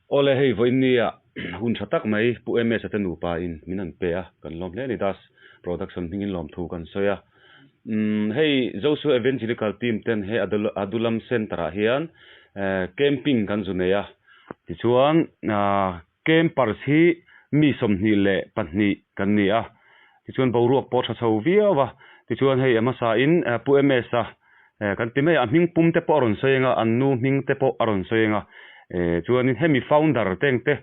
Awle hei vawiin nia hun tha tak mai Pu MS-a te nupa in min han pe a, kan lawm hle a ni Das Production hmingin lawmthu kan sawi a. Umm hei Joshua Evangelical Team ten he Adulam Centre ah hian camping kan zu nei a, tichuan campers hi mi 22 kan ni a, tichuan boruak pawh tha chho viau a, tichuan hei a hmasa in Pu MS-a Kan ti mai a, a hming pum te pawh a rawn sawi ang a, an nu hming te pawh a rawn sawi ang a. Chuanin hemi founder te ang te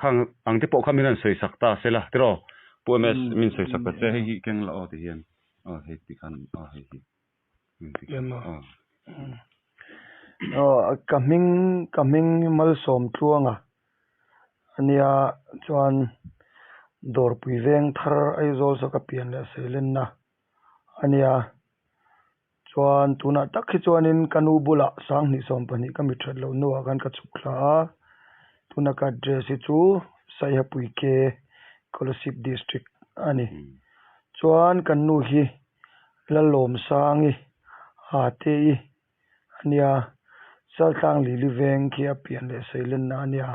khang ang te pawh kha min han sawi sak ta sela tiraw? Pu MS min sawi sak ta che, hei hi keng la aw ti hian aw hei ti khan aw hei hi ti khan aw. Aw ka hming ka hming Malsawm Tluanga ania chuan Dawrpui veng thar Aizawl saw ka pian leh Seilenna a nia. Chuan tunah tak hi chuanin ka nu bulah 2020 ka mit that loh hnuah khan ka chhuk thla a, tuna ka address hi chu Saihapui K Kolasib District a ni. Chuan kan nu hi Lalawmsangi Ate-i a nia, Chaltlang Lili veng khi a pian leh seilenna a nia.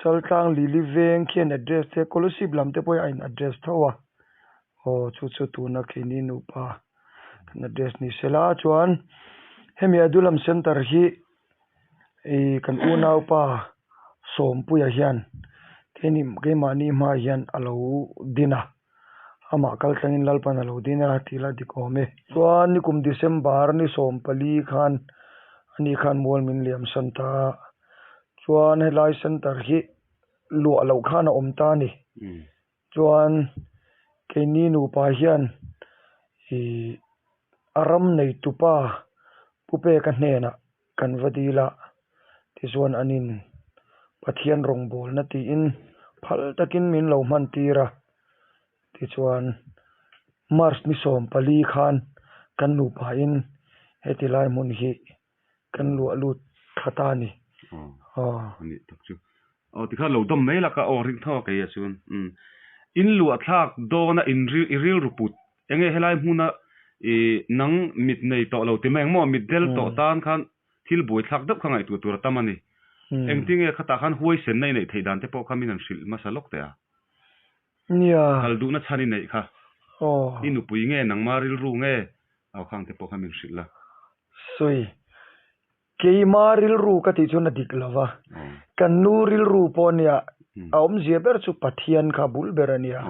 Chaltlang Lili veng khian address te Kolasib lam te pawh hi a in address tho a, aw chu chu tuna keini nupa kan address ni se la chuan hemi Adulam Centre hi ih kan unaupa Sawmpuia hian keini keimahni hmaah hian a lo din a, amah kal thlengin Lalpan a lo din a tih la dik awm e. Chuan nikum December ni 14 khan ani khan mual min liam san ta a. Chuan helai center hi luah loh khan a awm ta a ni. Chuan keini nupa hian ih a ram nei tupa Pu Peka hnenah kan va dil a, tichuan an in Pathian rawngbawlna tiin phal takin min lo hman tir a. Tichuan March ni 14 khan kan nupa in heti lai hmun hi kan luah lut thla ta a ni. Aw ani tak chu. Aw tikhan lo dawm mai la ka aw ring tho a kei ah chuan umm in luah thlak dawn a in ril i rilru put enge helai hmuna i nang mit nei tawh lo ti mai ang maw mit del tawh tan khan thil buai thlak deuh kha ngaihtuah tur a tam a ni. Engtinge khatah khan huaisenna i neih theih dan te pawh kha min han hrilh hmasa lawk teh a. Nia. Kal duhna chhan i neih kha. I nupui nge nangma rilru nge Au khang te pawh kha min hrilh la. Sawi, Keima rilru ka tih chuan a dik lo va, kan nu rilru pawh ania, a awmzia ber chu Pathian kha bul ber ania.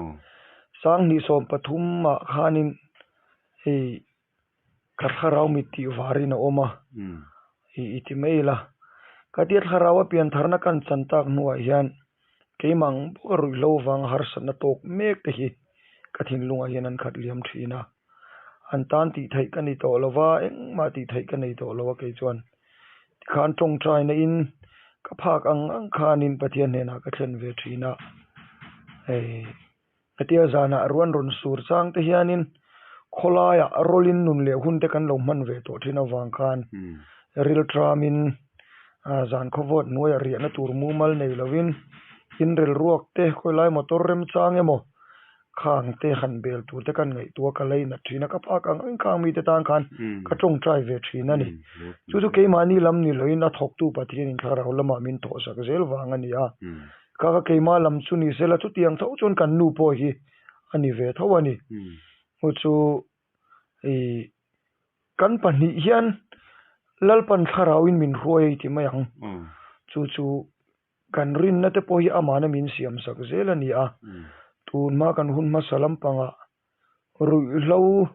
2013 ah khanin hei ka thlarau mit tih varin a awm a, i ti mai ila. Ka tia thlarau a pian tharna kan chan tak hnuah hian keimah ang bawka ruihhlo vanga harsatna tawk mek te hi ka thinlungah hian an khat liam thin a. An tan tih theih ka ni tawh lo va, engmah tih theih ka nei tawh lo a kei chuan. Tikhan tawngtaina in ka phak ang ang khanin Pathian hnenah ka thlen ve thin a. Hei hetia zanah ruan rawn sur chang te hianin khawlaiah rawlin nun leh hun te kan lo hman ve tawh thin avang khan rilṭamin zan khawvawt hnuaiah riahna tur mumal nei lovin inrelruak te khawilai motor remchang emaw Khang te han bel tur te kan ngaihtuah ka lei nat thin a, ka phak ang ang khang mite tan khan ka tawngtai ve thin a ni. Chu chu keimahni lam ni loin a thawktu Pathianin thlarau lamah min thawhsak zel vang a ni a. Kha ka keimah lam chu ni sela chutiang tho chuan kan nu pawh hi a ni ve tho a ni. Chu chu ih kan pahnih hian Lalpan thlarauin min hruai a i ti mai ang. Chu chu Kan rinna te pawh hi amahna min siam sak zel a ni a, tun hma kan hun hmasa lampangah ruihhlo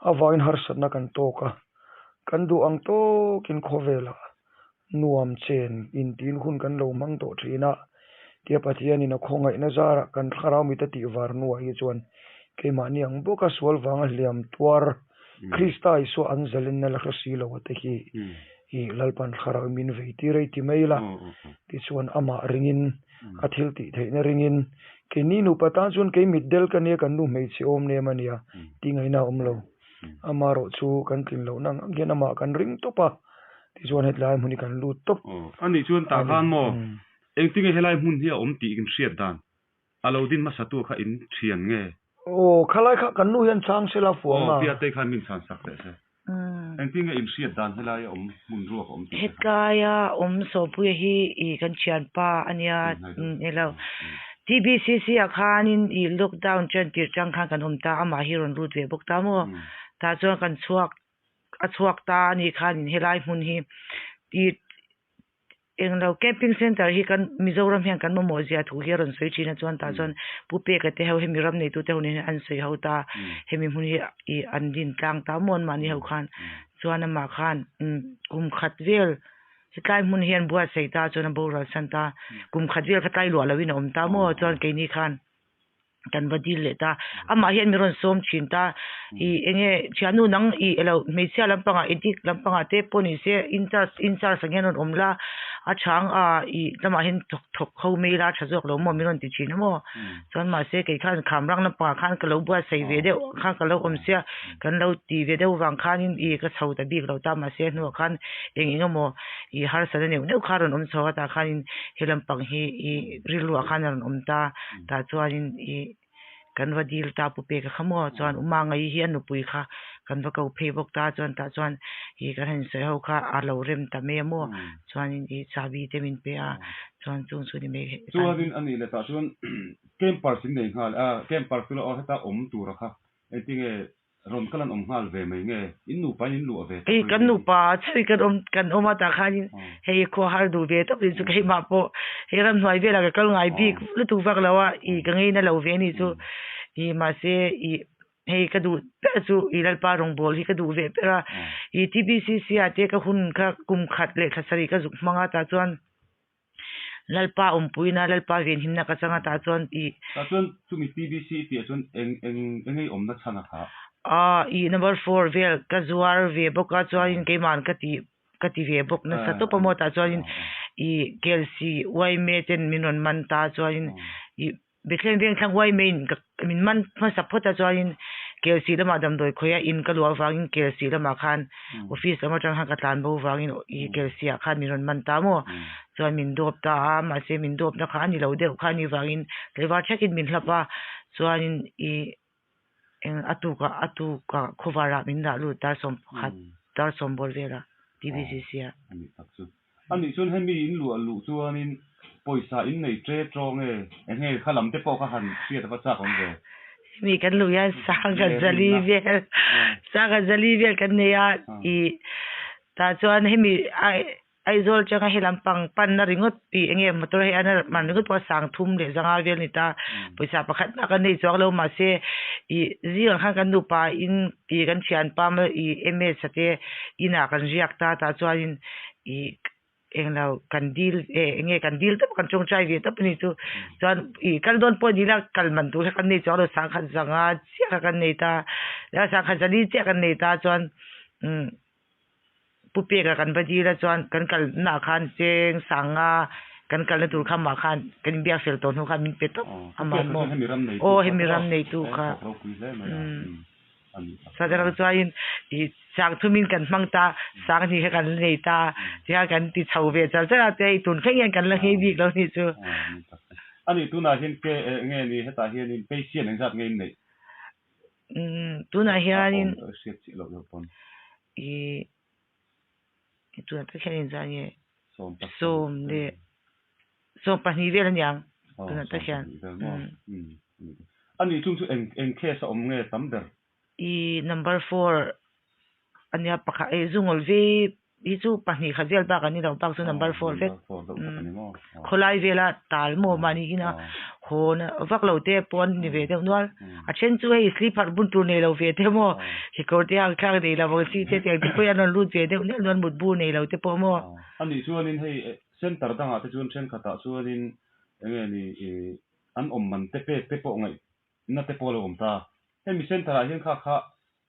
avangin harsatna kan tawk a, kan duh ang tawkin khawvelah nuam chen intiin hun kan lo hmang tawh thin a, tia Pathianin a khawngaihna zarah kan thlarau mit a tih var hnuah hi chuan keimahni ang bawka sual vanga hliam tuar Krista Isua an zalenna la hre si lo a te hi i Lalpan thlarau min vei tir a i ti mai la. Tichuan amah ringin a thil tih theihna ringin keini nupa tan chuan kei mitdel ka nia kan nu hmeichhe awm nem a nia tih ngaihna a awm lo. Amaherawh chu kan tlin lohna ang ang hian amah kan ring tawp a, tichuan hetlai hmun hi kan lut tawp. Anih chuan tah khan maw engtinge helai hmun hi a awm tih in hriat dan A lo din hmasa tu kha in thian nge? Aw, khalai kha kan nu hian chhang sela fuang a. Aw, Piate khan min chhan sak teh se. Engtin nge in hriat dan helaia awm hmun ruak a awm tih te kha? Hetlaia awm Sawpuia hi i kan thianpa a nia elo. TBCC ah khanin i lockdown ṭan tirh ṭang khan kan awm ta, amah hi rawn lut ve bawk ta maw? Tah chuan kan chhuak a chhuak ta a nih khanin helai hmun hi i Englo camping center hi kan Mizoram hian kan mamawh zia thu hi a rawn sawi thin a chuan tah chuan Pu Peka te ho hemi ram neitu te ho nen hian an sawi ho ta hemi hmun hi ih an din tlang ta maw an mahni ho khan chuan amah khan umm kum khat vel hetlai hmun hi an buatsaih ta chuan a boral san ta kum khat vel kha tlai luah loin a awm ta maw chuan keini khan. kan va dil leh ta amah hian min rawn sawm thin ta ih enge thiannu nang ih elo hmeichhia lampangah edit lampangah te pawh ni se incharge incharge ang hian rawn awm la a chhang a ih lamah hian thawk thawk ho mai la tha zawk lo maw min rawn ti thin a maw chuan mahse kei khan kham rang lampangah khan ka lo buatsaih ve deuh khan ka lo awm sia kan lo ti ve deuh vang khanin ih ka chho ta bik lo ta mahse hnuah khan eng eng emaw ih harsatna neuh neuh kha a rawn awm chho a tah khanin he lampang hi ih rilruah khan a rawn awm ta. Tah chuanin ih kan va dil ta pu peka kha maw chuan uma ngai hi a nupui kha kan va ko phei bawk ta chuan tah chuan ih kan han sawi ho kha a lo rem ta mai a maw chuanin ih chahbi te min pe a chuan chung chu ni mai Chuanin a nih leh tah chuan campers in nei nghal a campers chu aw heta awm tura kha engtinge Rawn kal an awm nghal ve mai nge? In nupa in in luah ve tawp Hei kan nupa chauh kan awm kan awm a tah khanin hei khua har duh ve tawp chu keimah pawh hei ramhnuai velah ka kal ngai bik lutuk vak lo a ih ka ngeina lo ve anih chu ih mahse ih hei ka duh ber chu ih Lalpa rawngbâwl hi ka duh ve ber a ih TBCC ah te ka hun kha kum khat leh thla sarih ka zuk hmang a tah chuan Lalpa awmpuina, Lalpa venhimna ka chang a tah chuan ih. Tah chuan chumi TBC i tih ah chuan eng eng eng ei awmna chhan a kha? Aw ih number four vel ka zuar ve bawk a chuanin keimahan ka ti ka ti ve bawk nasa tawp a maw tah chuanin ih Kelsey Uaime ten min rawn man ta chuanin ih Bethlehem veng thlang Uaime in ka min man hmasa phawt a chuanin Kelsey lamah damdawi khawih a in ka luah avangin Kelsey lamah khan Office lam atang khan ka tlan bo vangin i Kelsey ah khan min rawn man ta maw? Chuan min dawp ta a, mahse min dawpna kha a ni lo deuh kha a nih vangin tlaivar thlek in min hlap a, chuanin i eng a tukah a tukah khawvar ah min dah lut dar sawm pakhat dar sawm bawr velah TBCC ah. A nih tak chu. A nih chuan hemi in luah luh chuanin pawisa in nei ṭe ṭawng e, eng nge kha lam te pawh kha han hriat a va chak awm ve. Hemi kan luh hian sangha zali vel sangha zali vel kan nei a ih tah chuan hemi Aizawl atanga he lampang panna ringawt ih eng nge motor hei a man ringawt pawh a sang thum leh zanga vel a ni ta pawisa pakhat mah kan nei chuang lo mahse ih zingah khan kan nupa in ih kan thianpa ih MS a te inah kan riak ta tah chuanin ih englo kan dil eh eng nge kan dil tawp a kan tawngtai ve tawp a ni chu chuan ih kal dawn pawh ni ila kal man tur kha kan nei chuang lo sangkhat zanga chiah kha kan nei ta sangkhat zali chiah kan nei ta chuan umm pu peka kan va dil a chuan kan kal naah khan cheng sanga kan kalna tur kha mah khan kan inbiak fel tawh hnu khan min pe tawp amah maw aw hemi ram neitu kha umm. Sadarang chuanin ih sang thumin kan hmang ta, sang hnih kha kan la nei ta, tikhan kan ti chho ve char char a te hei tun thleng hian kan la nghei bik lo ni chu. A nih tunah hian ke nge ni hetah hianin patient engzat nge in neih? Umm tunah hianin A awm hriat chiah loh deuh pawn. Ih tunah tak hian engzat nge? Sawm leh sawm pahnih vel aniang tunah tak hian. A nih chung chu eng eng case a awm nge tam ber? I number four ania pakhat eh zungawl ve hi chu pahnih khat vel bak an ni lo bak chu number four vek khawlai vela tal maw mahni ina hawn vak lo te pawh an ni ve deuh nual a then chu hei slipper bun tur nei lo ve te maw kekawr te ang thlak nei lo ang chi te tiang te pawh hi an rawn lut ve deuh nual nual mutbu nei lo te pawh maw. A nih chuanin hei center dangah te chuan thenkhatah chuanin eng nge ni ih an awm man te pek te pawh ngaihna te pawh a lo awm ta. Hemi center ah hian kha kha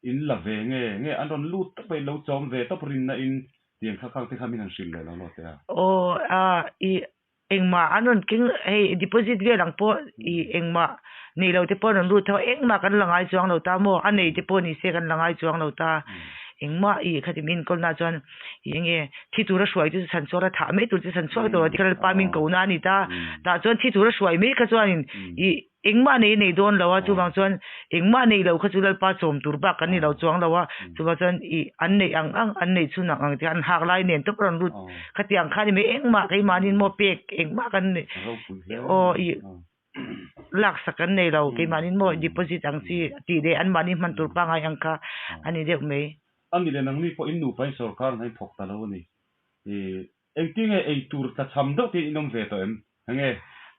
in la ve nge nge an rawn lut tawp a in lo chawm ve tawp rinna in tiang kha khang te kha min han hrilh leh lo lo teh a. Aw a ih engmah an rawn keng hei deposit vel ang pawh ih engmah nei lo te pawh an rawn lut tho a engmah kan la ngai chuang lo ta maw a nei te pawh ni se kan la ngai chuang lo ta engmah ih khati min enkawl na chuan ih eng nge thi tura hruai chu chhan chhuak a thah mai tur chu chhan chhuak tur a ti kha Lalpa min ko na a ni ta tah chuan thi tura hruai mai kha chuanin ih. Engmah nei nei dawn lo a, chuvang chuan engmah nei lo kha chu Lalpa chawm tur bak kan ni lo chuang lo a, chuvang chuan ih an neih ang ang, an neih chhun ang ang te an hak lai nen tawp a rawn lut khatiang kha ni mai engmah keimahniin maw pek engmah kan nei aw ih laksak kan nei lo keimahniin maw deposit ang chi tih leh anmahni hman tur pangngai ang kha a ni deuh mai. A ni le nangni pawh in nupa in sorkar hna in thawk ta lo a ni. Ih Engtinge ei tur tlachham deuh te in awm ve tawh em? Enge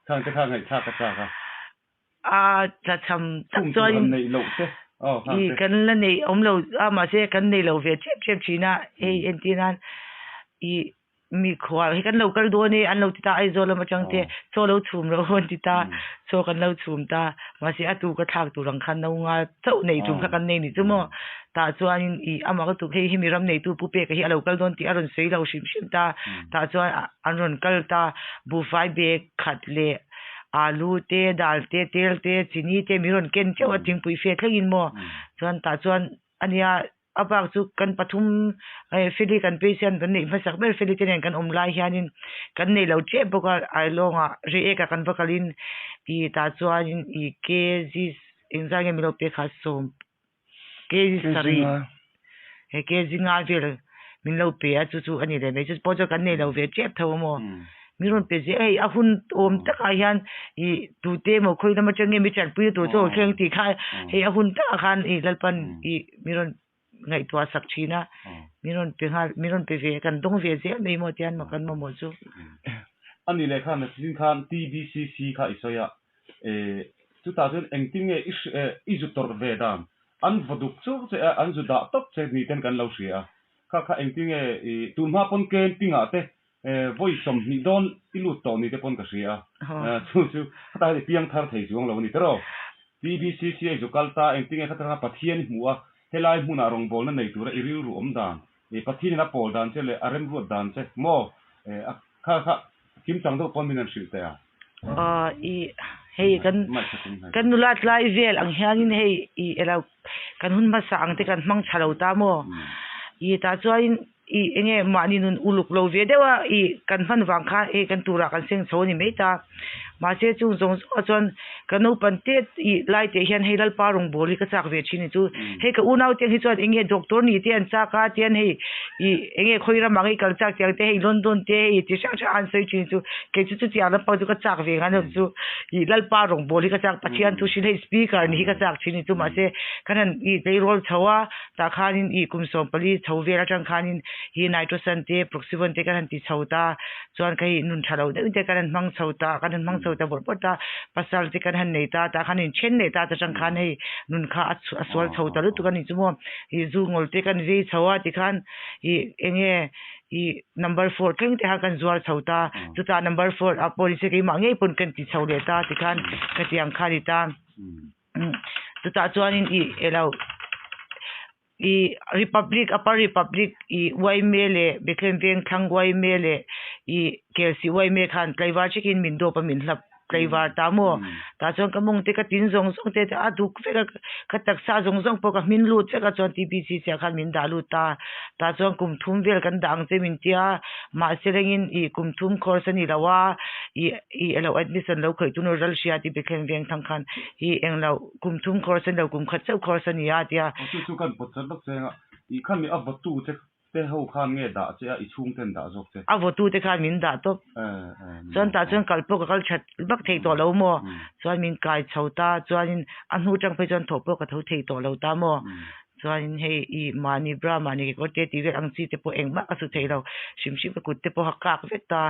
khang te kha ngaihthlak ka chak a. A tlachham tak chuan in neih loh te aw khang te. Kan la neih awm lo a mahse kan nei lo ve tep tep thin a hei entir nan i mikhual hi kan lo kal dawn e an lo ti ta Aizawl lam atang te chaw lo chhum rawh u an ti ta chaw kan lo chhum ta mahse a tu ka thlak tur ang khan no nga chauh nei tum kha kan nei ni chu maw Tah chuanin ih amah ka tuk hei hemi ram neitu Pu Peka hi a lo kal dawn tih a rawn sawi lo hrim hrim ta. Tah chuan an rawn kal ta buhfai bag khat leh alu te dal te tel te chini te min rawn ken teuh a thingpui fe thlengin maw. Chuan tah chuan ania a bak chu kan pathum feli kan phei chuan kan neih hmasak ber feli te nen kan awm lai hianin kan nei lo tep bawk a Ailawngah Reiek ah kan va kalin ih tah chuanin ih kg engzah nge min lo pek kha sawm. Kg sarih he kg nga vel min lo pe a chu chu a ni leh mai chu pawh chu kan nei lo ve tep tho a maw min rawn pe zel hei a hun awm takah hian ih tute emaw khawi lam atang nge mi tanpui tur chu a thleng tih kha hei a hun takah khan ih Lalpan ih min rawn ngaihtuah sak thin a min rawn pe nghal min rawn pe ve kan dawng ve zel mai maw tian kan mamawh chu. A ni leh khan nachin khan TBCC kha i sawi a Eh, chutah chuan engtin nge i hri eh, i zu tawrh ve dan? An vaw duk chur che a, an zu dah tawp che ni ten kan lo hria a. Kha kha engtin nge i tun hma pawn camping ah te eh vawi 20 dawn i lut tawh ni te pawn ka hria a. Eh, chu chu khatah hian i piang thar thei chuang lo a ni tiraw? TBCC a i zu kal ta, engtin nge khatah khan Pathian i hmuh a, helai hmunah rawngbawlna nei tura i rilru awm dan, eh Pathian in a pawl dan che leh a remruat dan che maw? Eh, a kha kha Kim chang deuh pawn min an hrilh teh a. Aw i hei kan kan nula tlai vel ang hianin hei i elo kan hun hmasa ang te kan hmang tha lo ta maw i tah chuanin i enge mahni nun uluk lo ve deuh a i kan hman vang khan hei kan turah kan seng chho a ni mai ta mahse chung zawng zawngah chuan ka naupang te i lai teh hian hei Lalpa rawngbâwl hi ka châk ve ṭhin ni chu hei ka unau te ang hi chuan eng nge doctor ni te an châk a tian hei ih eng nge khawi ramah ngei kal châk tih ang te hei London te hei ti hrang hrang a an sawi ṭhin chu kei chu chutiang lampang chu ka châk ve ngai lo chu ih Lalpa rawngbâwl hi ka châk Pathian thu hrilh hei speaker ni hi ka châk ṭhin ni chu mahse kan han ih tleirawl chho a tah khanin ih kum 14 chho vel aṭang khanin hi nitrosan te proxyvon te kan han ti chho ta. Chuan ka hi nun tha lo deuh te kan han hmang chho ta, kan han hmang chho ta bawrh bawrh ta, pasal te kan han nei ta, tah khan in then leh ta ta tang khan hei nun kha a a sual chho ta lutuk a ni chu maw, ih zu ngawl te kan vei chho a tikhan ih eng nge ih number four thleng te khan kan zuar chho ta, chutah number four ah pawh nise keimah ngei pawn kan ti chho leh ta tikhan ka ti ang kha a ni ta, chutah chuanin ih elo. I Republic Upper Republic i Uaime leh Bethlehem veng thlang Uaime leh i Kelsih Uaime khan tlaivar chikin min dawp a min hlap tlaivar ta maw tah chuan ka mawng te ka tin zawng zawng te a duk vek a ka taksa zawng zawng pawh ka hmin lut vek a chuan TBCC ah khan min dah lut ta tah chuan kum thum vel kan dah ang che min tia mahse rengin i kum thum course a ni lo a i i alo admission lo khawih tun ral hria tih Bethlehem veng thlang khan i englo. Kum thum course a ni lo, kum khat chauh course a ni a tia. Aw chu chu kan pawt chat vak che anga, i khan mi a vawtu che te ho khan nge dah che a, i chhung ten dah zawk che? A vawtu te khan min dah tawp. Chuan tah chuan kal pawh ka kal that vak thei tawh lo maw? Chuan min kai chho ta, chuanin a hnu tang phei chuan thawh pawh ka tho thei tawh lo ta maw? Chuanin hei i mahni bra mahni kekawr te tih vel ang chi te pawh engmah ka su thei lo, hrim hrim ka kut te pawh a kak vek ta,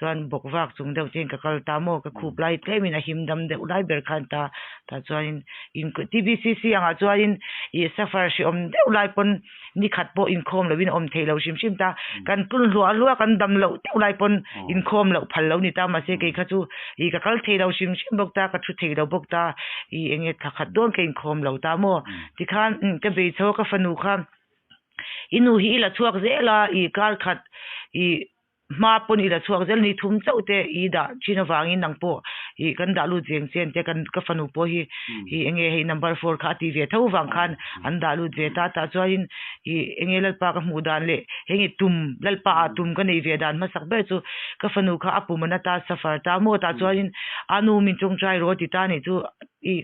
chuan bawk vak chung deuh chuan ka kal ta maw, ka khup lai tlemin a him dam deuh lai ber khan ta, tah chuanin in TBCC angah chuanin ih suffer hrehawm deuh lai pawn ni khat pawh inkhawm lohin a awm thei lo hrim hrim ta, kan tlun hluah hluah kan dam loh deuh lai pawn inkhawm loh phal lo ni ta, mahse kei kha chu ih ka kal thei lo hrim hrim bawk ta, ka thu thei lo bawk ta, ih eng nge thla khat dawn ka inkhawm lo ta maw. Tikhan ka bei chho a ka fanu kha i nu hi i la chhuak zel a, i kar khat i hma pawn i la chhuak zel ni thum chauh te i dah thin avangin nang pawh I kan dah lut veng che an tia kan ka fanu pawh hi i enge hei number four kha a ti ve tho vang khan an dah lut ve ta tah chuanin i enge lalpa ka hmuh dan leh heng i tum lalpa ah tum ka nei ve dan hmasak ber chu ka fanu kha a pum a na ta suffer ta maw tah chuanin a nu min tawngtai rawh a ti ta nih chu i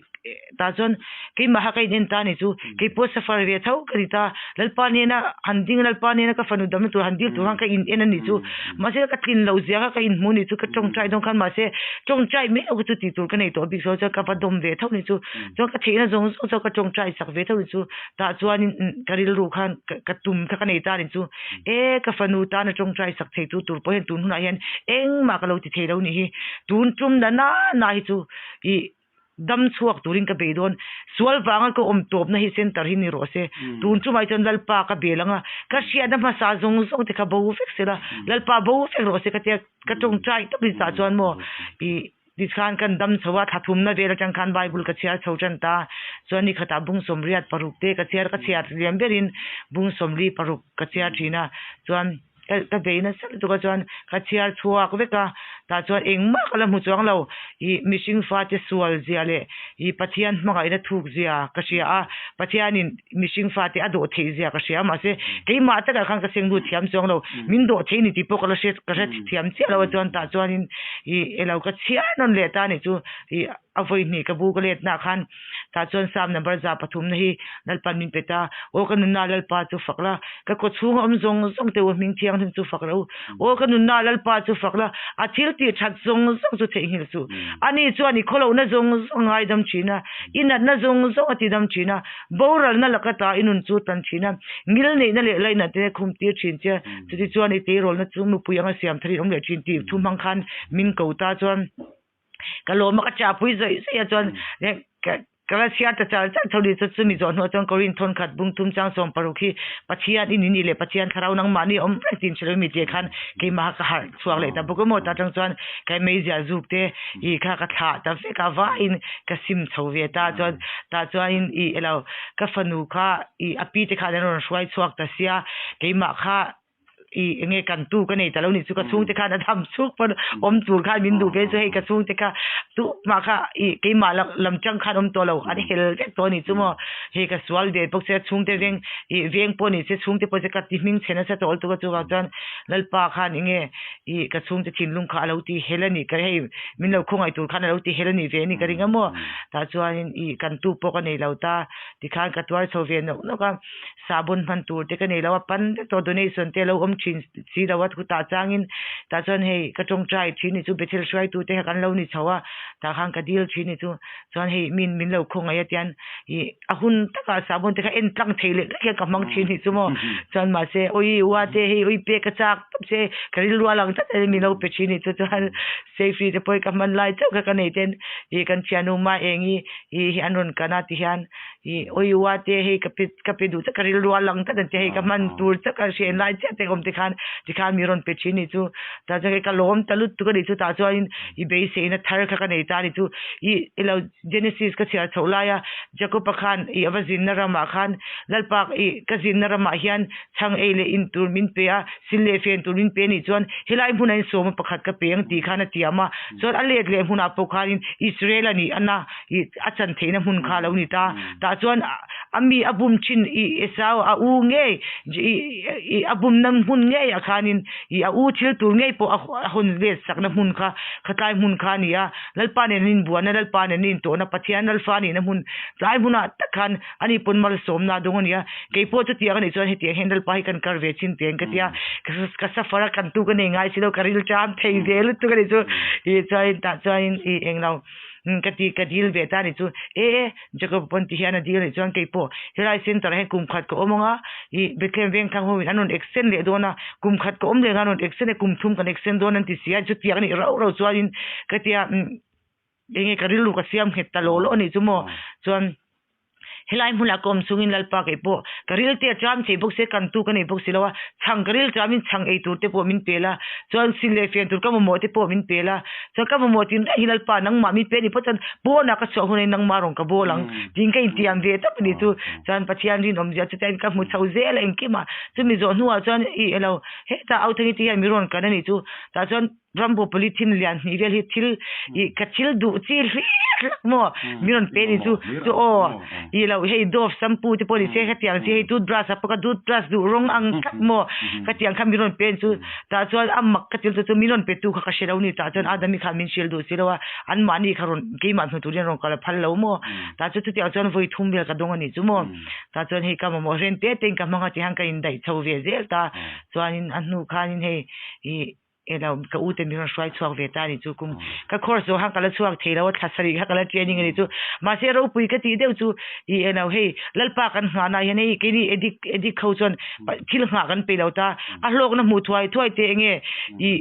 tah chuan keimah kha ka in en ta nih chu keipawh suffer ve tho ka ni ta lalpa nena han ding lalpa nena ka fanu damna tur han dil tur khan ka in en a nih chu mahse ka tlin loh zia kha ka in hmu nih chu ka tawngtai dawn khan mahse tawngtai mai loh chu tih tur ka nei tawh bik lo chuan ka va dawm ve tho nih chu chuan ka theihna zawng zawng chuan ka tawngtai sak ve tho nih chu tah chuanin ka rilru khan ka tum kha ka nei ta nih chu e ka fanu tana tawngtai sak thei tu tur pawh hian tun hunah hian engmah ka lo ti thei lo nih hi tun tum na na na hi chu ih dam chhuak turin ka bei dawn. Sual vanga ka awm tawpna hi center hi ni rawh se. Tun chumah hi chuan Lalpa ka bel ang a, ka hriatna hmasa zawng zawng te kha bo vek se la, Lalpa bo vek rawh se ka tia ka tawngtai tawp ni tah chuan maw ih tikhan kan dam chho a, thla thumna vel atang khan Bible ka chhiar chho tan ta. Chuan ni khatah bung sawmriat paruk te ka chhiar ka chhiar liam berin bung sawmli paruk ka chhiar thin a, chuan. Ka bei nasa lutuk a chuan ka chhiar chhuak vek a, tah chuan engmah ka la hmu chuang lo. Ih mihring fate sual zia leh ih Pathian hmangaihna thuk zia ka hria a, Pathianin mihring fate a dawh theih zia ka hria a, mahse keimah takah khan ka seng lut thiam chuang lo. Min dawh thei ni tih pawh ka la hre ka hre thiam chiah lo a chuan tah chuanin ih elo ka chhiar nawn leh ta nih chu ih a vawi hnih ka bu ka let nah khan tah chuan Psalm number 103 na hi Lalpa'n min pe ta, Aw ka nunna Lalpa chu fak la, ka kaw chhunga awm zawng zawng te u hming thianghlim chu fak ro. Aw ka nunna Lalpa chu fak la, a thil tih that zawng zawng chu theihnghilh suh. Ani chuan i khawlohna zawng zawng a ngaidam thin a, i natna zawng zawng a tidam thin a, boralna laka ta i nun chu tan thin a, ngil neihna leh laihna te khum tir thin che. Chutichuan i teirawlna chu mipui anga siam tharin awm leh thin tih thu hmang khan min ko ta chuan. Ka lawm a ka chahpui zawih zawih a chuan ka ka la chhiar ta char char tho ni chu chumi zawh hnuah chuan Korin thawn khat bung thum chang sawm paruk hi Pathian i ni nih leh Pathian thlarau nangmahni awm reng tih inhrilh mi tih khan keimah ka harh chhuak leh ta bawk emaw ta atang chuan ka meizial zuk te ih kha ka thlah ta vek a vaiin ka sim chho ve ta chuan tah chuanin ih elo ka fanu kha ih a pi te khan an rawn hruai chhuak ta sia keimah kha i enge kan tu ka nei ta lo ni chu ka chhungte khan a dam chuk pawn awm tur khan min duh ve chu hei ka chhungte kha tu mah kha i keimah lam lam tang khan awm tawh lo an hel vek tawh a ni chu maw hei ka sual ve bawk se chhungte veng i veng pawh ni se chhungte pawh se ka ti hming chhe nasa tawh lutuk a chuvang chuan lalpa khan enge i ka chhungte thinlung kha a lo ti hel a ni ka hei min lo khawngaih tur khan a lo ti hel a ni ve a ni ka ring a maw tah chuanin i kan tu pawh ka nei lo ta tikhan ka tuar chho ve nawk nawk a. Sahbawn hman tur te ka nei lo a, pan vek tawh donation te a lo awm thin si lo a, chutah changin tah chuan hei ka tawngtai thin ni chu Bethel hruaitu te kha kan lo ni chho a, tah khan ka dil thin ni chu, chuan hei min min lo khawngaih a tian ih a hun takah sahbawn te kha en tlang thei leh lek hian ka hmang thin ni chu maw, chuan mahse awi ua te hei awi pek ka chak tawp che ka rilru a lang tlat a min lo pe thin ni chu chuan safety te pawh hi ka hman lai chauh kha ka nei ten ih kan thiannu ma eng hi ih hi an rawn kan a ti hian. I awiwa te hei ka pe ka pe duh che ka rilru a lang tlat ang che hei ka hman tur che ka hriat lai chiah te awm te khan tikhan mi rawn pe thin ni chu tah chuan hei ka lawm ta lut tuk a nih chu tah chuanin i beiseina thar kha ka nei ta a ni chu i ilo Genesis ka chhiar chhoh lai a Jacob-a khan i ava zinna ramah khan Lalpa i ka zinna ramah hian chhang ei leh in tur min pe a sil leh fen tur min pe a nih chuan helai hmunah in sawma pakhat ka pe ang tih khan a tiam a chuan a let leh hmunah pawh khanin Israel a nih ana ih a chan theihna hmun kha a lo ni ta. Tah chuan a mi a bum thin ih Esau a u ngei ih ih a bumna hmun ngeiah khanin ih a u thil tur ngei pawh a hawn let sakna hmun kha khatlai hmun kha a ni a. Lalpa nen an inbuana Lalpa nen an intawhna Pathian Lalfa nihna hmun tlai hmunah tak khan ani pawn malsawmna a dawng a ni a. Kei pawh chutiang a nih chuan hetiang hian Lalpa hi kan kar ve chin teng ka tia ka safar a kan tu ka nei ngai si lo ka ril ṭam thei ve lutuk a nih chu ih chuanin tah chuanin ih englo. Ka ti ka dil ve ta ni chu e e Jacob pawn ti hian a dil anih chuan kei pawh helai center ah hian kum khat ka awm anga ih Bethlehem vengthlang ho in an rawn extend leh dawn a kum khat ka awm leh anga an rawn extend a kum thum kan extend dawn an ti si a chutiang anih rauh rauh chuanin ka tia enge ka rilru ka siam nghet ta law law anih chu maw chuan. Helai hmunah ka awm chungin Lalpa kei pawh ka ril te a ṭam thei bawk si a, kan tu ka nei bawk si lo a, chhang ka ril ṭamin chhang ei tur te pawh min pel a, chuan sin leh fian tur ka mamawh te pawh min pel a, chuan ka mamawh tin reng hi Lalpa nangmah min pe a nih pawh chuan pawnah ka chhuah hunah nangmah rawn ka bawl ang tiin ka intiam ve tawp a ni chu. Chuan Pathian rinawmzia chutiangin ka hmu chho zel a engkimah chumi zawh hnuah chuan ih elo hetah Authengi te hian mi rawn kan a nih chu tah chuan. Rambo polythene lian hnih vel hi thil ih ka thil duh chi hlir hlak maw min rawn pe ni chu chu aw ih loh hei dove shampoo te pawh ni se hetiang chi hei toothbrush ah pawh ka toothbrush duh rawng ang tlat maw khatiang kha min rawn pe ni chu tah chuan a mak ka ti lutuk chu min rawn pe tu kha ka hre lo ni tah chuan Adami khan min hrilh duh si lo a anmahni kha rawn keimah hnu turin an rawn kal a phal lo maw tah chu chutiang chuan vawi thum vel ka dawng a nih chu maw tah chuan hei ka mamawh hren te te in ka hmang a tihian ka indaih chho ve zel ta chuanin a hnu khanin hei ih Elo ka u te min rawn hruai chhuak ve ta a ni chu kum ka course zawh khan ka la chhuak thei lo a thla sarih kha ka la training a ni chu mahse ropui ka tih deuh chu ih elo hei lalpa kan nghah na hian hei keini addict addict ho chuan thil nghah kan peih lo ta a hlawkna hmuh thuai thuai te enge ih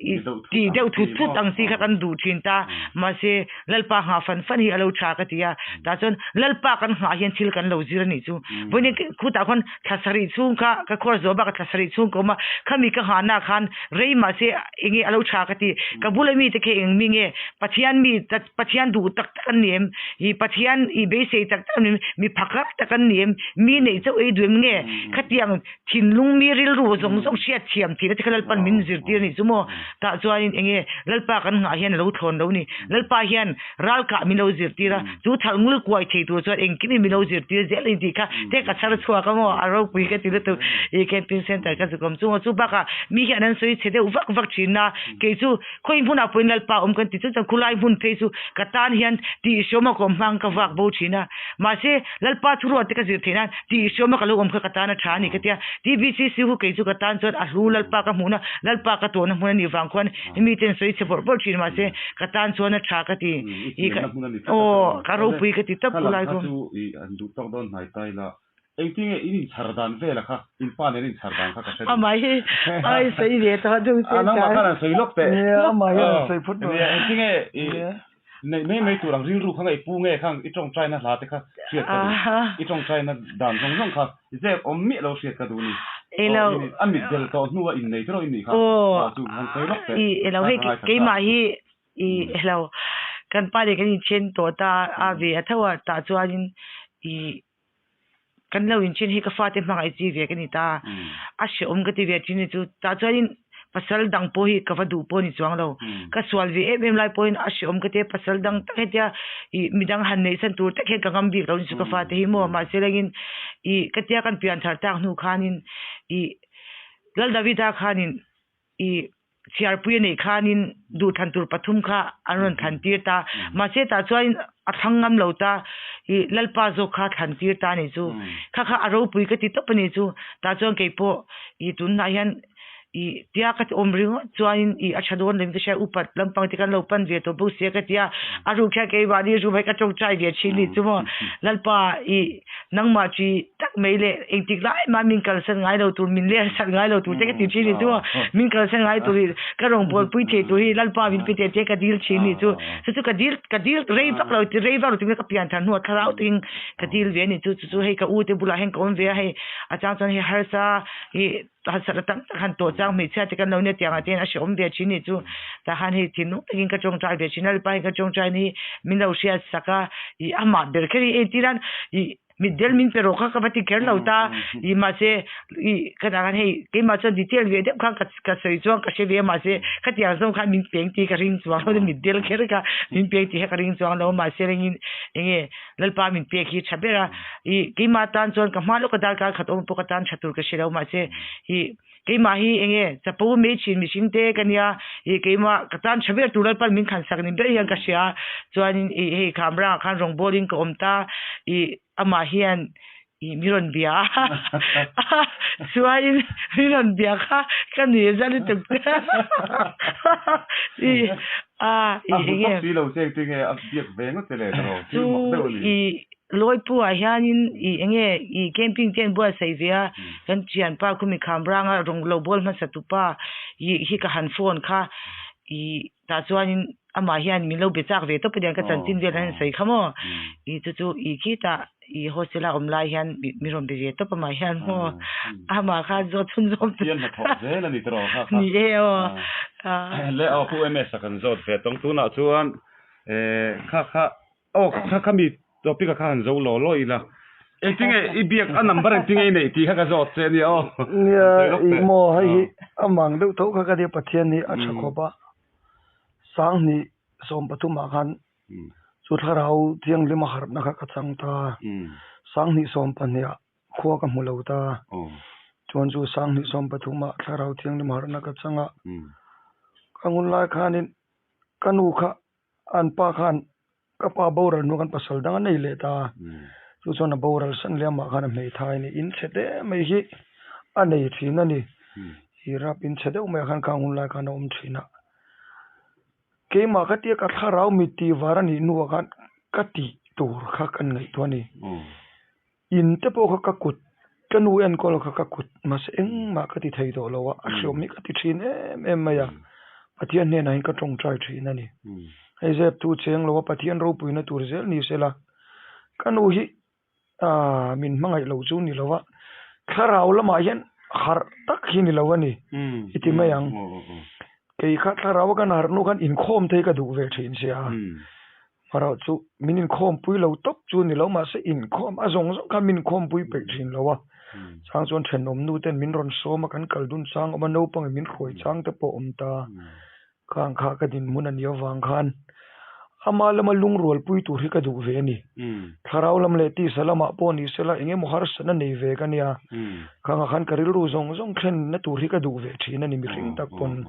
ih tih deuh thut thut ang chi kha kan duh thin ta mahse lalpa nghah fan fan hi a lo tha ka ti a tah chuan lalpa kan nghah hian thil kan lo zir a nih chu vawiin khutah khuan Thla sarih chhung kha ka khuar zawh bakah thla sarih chhung ka awm a, khami ka nghahna khan rei mahse enge a lo tha ka ti. Ka bula mite khi eng mi nge? Pathian mi Pathian duh tak tak an ni em? Ih Pathian ih beisei tak tak an ni em? Mi phakar tak an ni em? Mi neih chauh ei duh em nge? Khatiang thinlung mi rilru zawng zawng hriat thiam thihna te kha Lalpan min zirtir a nih chu maw? Tah chuanin enge Lalpa kan nghah hian a lo thlawn lo ni. Lalpa hian Ral kah min lo zirtir a, chu thal ngul kuai thei tur chuan engkim in min lo zirtir zel a ni tih kha te ka chhar chhuak a maw, a ropui ka ti lutuk i camping center ka zuk awm chu maw, chu bakah mi hian an sawi chhe deuh vak vak thin a, kei chu khawi hmunah pawhin Lalpa awm kan ti chu chuan khulai hmun phei chu ka tan hian tih hriawma ka awm hmang ka vak bo thin a, mahse Lalpa thuruat te ka zir theih nan tih hriawma ka lo awm kha ka tan a tha a ni ka tia, TBCC hu kei chu ka tan chuan a hlu Lalpa ka hmuhna Lalpa ka tawhna hmun a nih vang khuan Mi ten sawi chhe bawrh bawrh thin mahse ka tan chuan a tha ka ti. I chenna hmun a ni tlat a Aw, ka ropui ka ti tawp Ka lam kha chu i han duh tawk dawn hnai ta ila. Engtin nge in inchhar dan vela kha, in pa nen inchhar dan kha ka hre duh. Amah hi ai sawi ve tawh deuh che A nangmah khan han sawi lawk teh. Nia, amah hian han sawi phut rawh. Nia, engtin nge i neih mai mai tur ang rilru kha nge i pu nge khang i tawngtaina hla te kha hriat ka duh. I tawngtaina dan zawng zawng kha Zep awm miah lo hriat ka duh ni. Elo. A mit del tawh hnua innei te rawh i nih kha. Aw. Chu han sawi lawk teh. I elo hei keimah hi i elo kan pa leh kan inthen tawh ta a ve a tho a tah chuanin i kan lo inthen hi ka fate hmangaih chi ve ka ni ta a hrehawm ka ti ve thin ni chu tah chuanin pasal dang pawh hi ka va duh pawh a ni chuang lo. Ka sual ve em em lai pawhin a hreawm ka ti a, pasal dang tak hetia ih midang han neih san tur tak hian ka ngam bik lo ni chu ka fate hi maw. Mahse lengin ih ka tia kan pian thar tak hnu khanin ih Lal Davida khanin ih chhiarpui a neih khanin duhthlan tur pathum kha an rawn thlan tir ta. Mahse tah chuanin a thlang ngam lo ta ih Lalpa zawk kha thlan tir ta a nih chu. Kha kha a ropui ka ti tawp a nih chu. Tah chuan keipawh ih tunah hian Ih tia ka ti awm ringawt chuanin ih a tha dawn lo in ka hria upat lampang te kan lo pan ve tawh bawk sia ka ti a, a ruk hian keimahni room ah hi ka tawngtai ve thin ni chu maw Lalpa ih nangmah chi tak mai leh engtik lai mah min kalsan ngai lo tur min ler san ngai lo tur te ka ti thin ni chu maw min kalsan ngai tur hi ka rawngbawlpui thei tur hi Lalpa min pe teh te ka dil thin ni chu chu chu ka dil ka dil rei vak lo rei vak lo tin ka pian thar hnuah thlarau takin ka dil ve a ni chu chu chu hei ka u te bulah hian ka awm ve a hei a chang chuan hei harsa ih Harsat a tam tak han tawh chang hmeichhia te kan lo nia tiang ah te hian a hrehawm ve thin nih chu tah khan hei thinlung takin ka tawngtai ve thin a lalpa hian ka tawngtai na hi min lo hriat sak a ih amah ber kher hi entir an ih mitdel min pe rawh kha ka va ti kher lo ta ih mahse ih ka dah khan hei keimah chuan detail ve deuh khan ka ka sawi chuan ka hre ve a mahse khatiang zawng khan min peng tih ka ring chuang lo mitdel kher kha min peng tih kha ka ring chuang lo mahse rengin enge Lalpa min pek hi tha ber a, ih keimah tan chuan ka hma lawka darkar khat awm pawh ka tan tha tur ka hre lo mahse ih keimah hi eng nge chapo mai thin mihring te ka nia ih keimah ka tan tha ber tur Lalpan min khan sak ni ber hian ka hria chuanin ih hei khamrangah khan rawngbawlin ka awm ta ih amah hian ih mi rawn bia a chuanin mi rawn bia kha ka nuih za lutuk ih A, i eng nge? Si lo che ti nge a biak ve ngawt che le tawh thil mak deuh a ni. Chu i Lawipu ah hianin i eng nge i camping te an buatsaih ve a, kan thianpa khumi Khamranga rawn lo bawl hmasa tupa i hi ka han phone kha i tah chuanin amah hian min lo be chak ve tawp a niang ka chanchin vel an sawi kha maw i chu chu i khitah I hostel a awm lai hian mi rawn be ve tawp amah hian maw amah kha zawt chhun zawm tu Pathian hnathawh zel a ni tawh kha kha. Ni e aw. Le aw Pu MS a kan zawt ve tawng tunah chuan kha kha aw kha kha mi topic a kha han zo law law ila engtinge i biak a number engtinge i neih tih kha ka zawt che ania aw. Nia i maw hei hi amang deuh tho kha ka nia Pathian hi a tha khawp a. Sanghnih 13 ah khan chu thlarau thianghlim a harhna kha ka chang ta. Sanghnih 12 ah khua ka hmu lo ta. Chuan chu sanghnih 13 ah thlarau thianghlim harhna ka chang a. Ka ngun lai khanin ka nu kha an pa khan ka pa boral hnu khan pasal dang a nei leh ta. Chu chuan a boral san leh amah khan a hmeithai a ni. In chhe te mai hi a nei thin a ni. I rap in chhe deuh mai ah khan khang hun lai khan a awm thin a. Keimah kha tia ka thlarau mit tih var a nih hnuah khan ka tih tur kha kan ngaihtuah a ni. In te pawh kha ka kut, ka nu enkawl kha ka kut mahse engmah ka ti thei tawh lo a, a hriawm hi ka ti thin em em mai a, Pathian hnenah hian ka tawngtai thin a ni. Hei zep tu cheng lo a Pathian ropuina tur zel ni sela, ka nu hi aaa min hmangaih lo chu ni lo a, thlarau lamah hian harh tak hi ni lo a ni i ti mai ang. Kei kha thlarau a kan harh hnu khan inkhawm te hi ka duh ve thin sia. Erawh chu min inkhawmpui lo tawp chu ni lo mahse inkhawm a zawng zawng khan min inkhawmpui peih thin lo a. Chang chuan thenawm nu ten min rawn sawm a kan kal dun chang awm a naupangin min hruai chang te pawh a awm ta. Khang kha ka dinhmun a nih avang khan ama lama lungrualpui tur hi ka duh ve a ni. Thlarau lam leh tisa lamah pawh ni sela eng emaw harsatna nei ve ka nia. Khangah khan ka rilru zawng zawng thlenna tur hi ka duh ve thin a ni mihring tak pawn.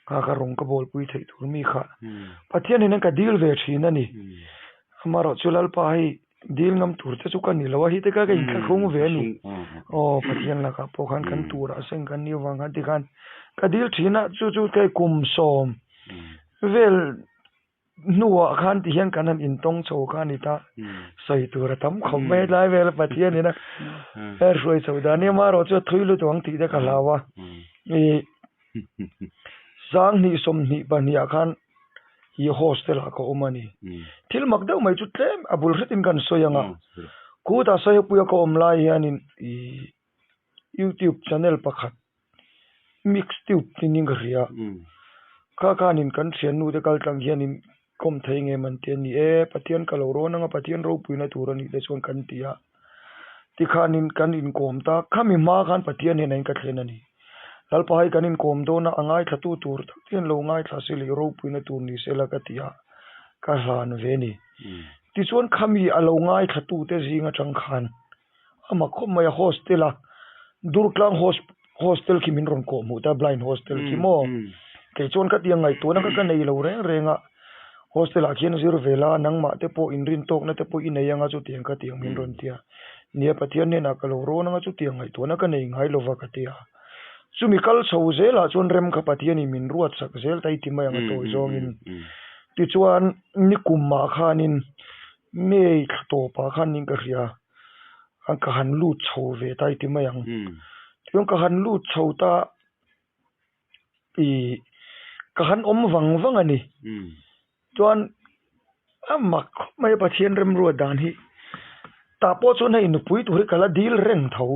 Kha ka rawng ka bawlpui theih tur mi kha Pathian hian ka dil ve thin a ni. Amaherawh chu Lalpa hei dil ngam tur te chu ka ni lo a, hi te kha ka inthlahrung ve a ni. Aw Pathian lakah pawh khan kan turah seng kan nih avang khan tikhan ka dil thin a, chu chu kei kum sawm vel hnuah khan ti hian kan han intawng chho kha a ni ta. Sawi tur a tam khawp mai tlai vel Pathian ina hruai chho dan hi amaherawh chu a thui lutuk ang tih te ka hlau a. Ih Sanghnih 22 ah khan hi hostel ah ka awm a ni. Thil mak deuh mai chu tlem a bul hretin kan sawi ang a. Khutah Saihawpuia ka awm lai hianin ih YouTube channel pakhat Mix Tube tih ka hria. Kha khanin kan thiannu te kal tlang hianin kawm thei nge man ti a ni e, Pathian ka lo rawn ang a, Pathian ropuina tur a nih te chuan kan ti a. Tikhanin kan inkawm ta, khami hma khan Pathian hnenah in ka thlen a ni. Lalpa hei kan inkawm dawn a, a ngaithlatu tur tak hian lo ngaithla se leh ropuina tur ni sela ka ti a, ka hlan ve a ni. Tichuan khami a lo ngaithlatu te zing atang khan ama khawp mai a hostel a, Durtlang hostel khi min rawn kawh hmuh ta blind hostel khi maw kei chuan ka tiang ngaihtuahna kha ka nei lo reng reng a hostel ah khian zir ve la nangmah te pawh inrin tawkna te pawh i nei anga chutiang ka tiang min rawn tia nia Pathian hnenah ka lo rawn anga chutiang ngaihtuahna ka nei ngai lova ka tia chumi kal chho zelah chuan rem kha Pathianin min ruat sak zel ta i ti mai ang a tawi zawngin tichuan nikum ah khanin May thla tawpah khan ning ka hria a ka han lut chho ve ta i ti mai ang. Tichuan ka han lut chho ta ih ka han awm vang vang a ni. Chuan a mak khawp mai a Pathian remruat dan hi tah pawh chuan hei nupui tur hi ka la dil reng tho.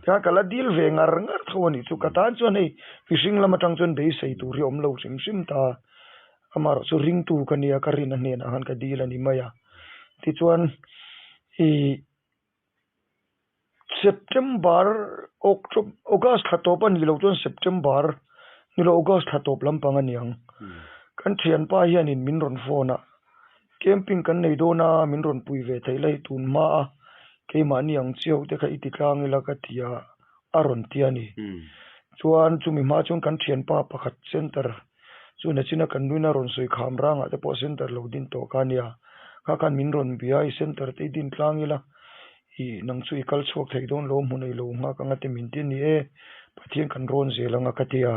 Tichuan ka la dil ve ngar ngar tho a nih chu ka tan chuan hei mihring lam atang chuan beisei tur hi a awm lo hrim hrim ta. Amaherawh chu ringtu ka nia ka rin a hnenah khan ka dil a ni mai a. Tichuan ih September October August thla tawp a nih loh chuan September ni lo August thla tawp lampang a ni ang. Kan thianpa hianin min rawn phone a, camping kan nei dawn a min rawn pui ve theih la hi tun hma a keimahni ang chiau te kha i ti tlang ila ka ti a, a rawn ti a ni. Chuan chumi hma chuan kan thianpa pakhat center Chu nachina kan nuina rawn sawi kham rangah te pawh center lo din tawh kha ania. Kha khan min rawn bia i center te i din tlang ila ih nang chu i kal chhuak thei dawn lo hmu nei lo nghak anga te min ti a ni e, Pathian kan rawn zel anga ka ti a.